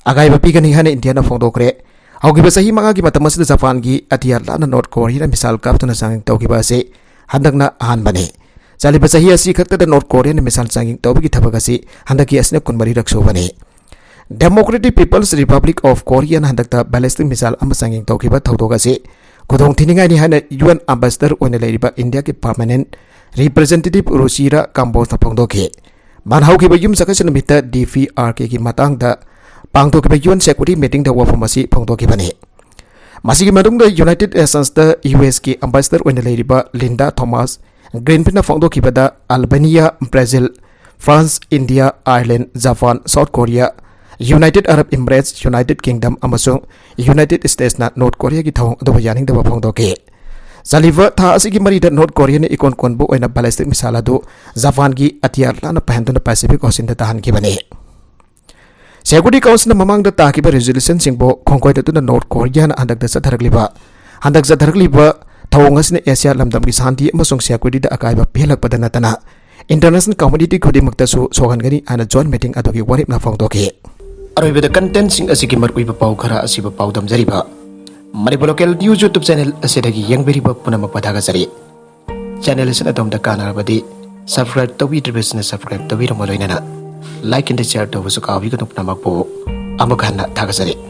ꯑꯀꯥꯏꯕ ꯄꯤꯒꯅꯤ ꯍꯥꯏꯅ ꯏꯟꯗꯤꯌꯥꯅ ꯐꯣꯡꯗꯣꯛꯈ꯭ꯔꯦ꯫ ꯍꯧꯈꯤꯕ ꯆꯍꯤ ꯃꯉꯥꯒꯤ ꯃꯇꯝ ꯑꯁꯤꯗ ꯖꯄꯥꯟꯒꯤ ꯑꯇꯤꯌꯥꯠꯂꯥꯅ ꯅꯣꯔꯠ ꯀꯣꯔꯤꯌꯥꯅ ꯃꯤꯁꯥꯏꯜ ꯀꯥꯞꯇꯨꯅ ꯆꯥꯡꯌꯦꯡ ꯇꯧꯈꯤꯕ ꯑꯁꯤ ꯍꯟꯗꯛꯅ ꯑꯍꯥꯟꯕꯅꯤ꯫ ꯆꯠꯂꯤꯕ ꯆꯍꯤ ꯑꯁꯤ ꯈꯛꯇꯗ ꯅꯣꯔꯠ ꯀꯣꯔꯤꯌꯥꯅ ꯃꯤꯁꯥꯏꯜ ꯆꯥꯡꯌꯦꯡ ꯇꯧꯕꯒꯤ ꯊꯕꯛ ꯑꯁꯤ ꯍꯟꯗꯛꯀꯤ ꯑꯁꯤꯅ ꯀꯨꯟꯃꯔꯤꯔꯛ ꯁꯨꯕꯅꯤ꯫ Democratic People's Republic of Koreaꯅ ꯍꯟꯗꯛꯇ ꯕꯦꯂꯤꯁꯇꯤꯛ ꯃꯤꯁꯥꯏꯜ ꯑꯃ ꯆꯥꯡꯌꯦꯡ ꯇꯧꯈꯤꯕ ꯊꯧꯗꯣꯛ ꯑꯁꯤ ꯈꯨꯗꯣꯡ ꯊꯤꯅꯤꯡꯉꯥꯏꯅꯤ ꯍꯥꯏꯅ ꯌꯨ ꯑꯦꯟ ꯑꯝꯕꯦꯁꯦꯗꯔ ꯑꯣꯏꯅ ꯂꯩꯔꯤꯕ ꯏꯟꯗꯤꯌꯥꯒꯤ ꯄꯔꯃꯅꯦꯟꯠ ꯔꯤꯄ꯭ꯔꯖꯦꯟꯇꯦꯇꯤꯚ ꯔꯨꯆꯤꯔꯥ ꯀꯥꯝꯕꯣꯖꯅ ꯐꯣꯡꯗꯣꯛꯈꯤ꯫ ꯃꯥꯅ ꯍꯧꯈꯤꯕ ꯌꯨꯝꯁꯀꯩꯁ ꯅꯨꯃꯤꯠꯇ ꯗꯤ ꯄꯤ ꯑꯥꯔ ꯀꯦꯒꯤ ꯃꯇꯥꯡꯗ ꯄꯥꯡꯊꯣꯛꯈꯤꯕ ꯌꯨ ꯑꯦꯟ ꯁꯦꯀ꯭ꯌꯨꯔꯤꯇꯤ ꯃꯤꯇꯤꯡꯗ ꯋꯥꯐꯝ ꯑꯁꯤ ꯐꯣꯡꯗꯣꯛꯈꯤꯕꯅꯤ꯫ ꯃꯁꯤꯒꯤ ꯃꯇꯨꯡꯗ ꯌꯨꯅꯥꯏꯇꯦꯗ ꯅꯦꯁꯟꯁꯇ ꯌꯨ ꯑꯦꯁꯀꯤ ꯑꯝꯕꯦꯁꯦꯗꯔ ꯑꯣꯏꯅ ꯂꯩꯔꯤꯕ ꯂꯤꯟꯗꯥ ꯊꯣꯃꯥꯁ ꯒ꯭ꯔꯤꯟꯐꯤꯟꯅ ꯐꯣꯡꯗꯣꯛꯈꯤꯕꯗ, Albania, Brazil, France, India, Ireland, Japan, south Korea, united Arab Emirates, united kingdom ꯑꯃꯁꯨꯡ ꯌꯨꯅꯥꯏꯇꯦꯗ ꯁ꯭ꯇꯦꯠꯁꯅ ꯅꯣꯔꯠ ꯀꯣꯔꯤꯌꯥꯒꯤ ꯊꯧꯑꯣꯡ ꯑꯗꯨꯕꯨ ꯌꯥꯅꯤꯡꯗꯕ ꯐꯣꯡꯗꯣꯛꯈꯤ꯫ ꯆꯠꯂꯤꯕ ꯊꯥ ꯑꯁꯤꯒꯤ ꯃꯔꯤꯗ ꯅꯣꯔꯠ ꯀꯣꯔꯤꯌꯥꯅ ꯏꯀꯣꯟ ꯀꯣꯟꯕ ꯑꯣꯏꯅ ꯕꯦꯂꯤꯁꯇꯤꯛ ꯃꯤꯁꯥꯏꯜ ꯑꯗꯨ ꯖꯄꯥꯟꯒꯤ ꯑꯇꯤꯌꯥꯠꯂꯥꯅ ꯄꯥꯏꯍꯟꯗꯨꯅ ꯄꯦꯁꯤꯐꯤꯛ ꯑꯣꯁꯤꯟꯗ ꯇꯥꯍꯟꯈꯤꯕꯅꯤ꯫ ꯁꯦꯀ꯭ꯌꯨꯔꯤꯇꯤ ꯀꯥꯎꯟꯁꯤꯜꯅ ꯃꯃꯥꯡꯗ ꯇꯥꯈꯤꯕ ꯔꯤꯖꯣꯂꯨꯁꯟꯁꯤꯡꯕꯨ ꯈꯣꯡꯒꯣꯏꯗꯗꯨꯅ ꯅꯣꯔꯠ ꯀꯣꯔꯤꯌꯥꯅ ꯍꯟꯗꯛꯇ ꯆꯠꯊꯔꯛꯂꯤꯕ, ꯍꯟꯗꯛ ꯆꯠꯊꯔꯛꯂꯤꯕ ꯊꯧꯑꯣꯡ ꯑꯁꯤꯅ ꯑꯦꯁꯤꯌꯥ ꯂꯝꯗꯝꯒꯤ ꯁꯥꯟꯇꯤ ꯑꯃꯁꯨꯡ ꯁꯦꯀ꯭ꯌꯨꯔꯤꯇꯤꯗ ꯑꯀꯥꯏꯕ ꯄꯤꯍꯜꯂꯛꯄꯗ ꯅꯠꯇꯅ, ꯏꯟꯇꯔꯅꯦꯁꯅꯦꯜ ꯀꯝꯃꯨꯅꯤꯇꯤ ꯈꯨꯗꯤꯡꯃꯛꯇꯁꯨ ꯁꯣꯛꯍꯟꯒꯅꯤ ꯍꯥꯏꯅ ꯖꯣꯏꯟꯠ ꯃꯤꯇꯤꯡ ꯑꯗꯨꯒꯤ ꯋꯥꯔꯦꯞꯅ ꯐꯣꯡꯗꯣꯛꯈꯤ꯫ ꯑꯔꯣꯏꯕꯗ ꯀꯟꯇꯦꯟꯠꯁꯤꯡ ꯑꯁꯤꯒꯤ ꯃꯔꯨꯑꯣꯏꯕ ꯄꯥꯎ ꯈꯔ ꯑꯁꯤꯕꯨ ꯄꯥꯎꯗꯝꯖꯔꯤꯕ Manipur local news YouTube channel ꯑꯁꯤꯗꯒꯤ ꯌꯦꯡꯕꯤꯔꯤꯕ ꯄꯨꯝꯅꯃꯛꯄꯨ ꯊꯥꯒꯠꯆꯔꯤ꯫ ꯆꯦꯅꯦꯜ ꯑꯁꯤꯅ ꯑꯗꯣꯝꯗ ꯀꯥꯟꯅꯔꯕꯗꯤ ꯁꯕꯁꯀ꯭ꯔꯥꯏꯕ ꯇꯧꯕꯤꯗ꯭ꯔꯤꯕꯁꯤꯡꯅ ꯁꯕꯁꯀ꯭ꯔꯥꯏꯕ ꯇꯧꯕꯤꯔꯝꯕ ꯂꯣꯏꯅꯅ Like ꯑꯃꯗꯤ share ꯇꯧꯕꯁꯨ ꯀꯥꯎꯕꯤꯒꯅꯨ꯫ ꯄꯨꯝꯅꯃꯛꯄꯨ ꯑꯃꯨꯛ ꯍꯟꯅ ꯊꯥꯒꯠꯆꯔꯤ꯫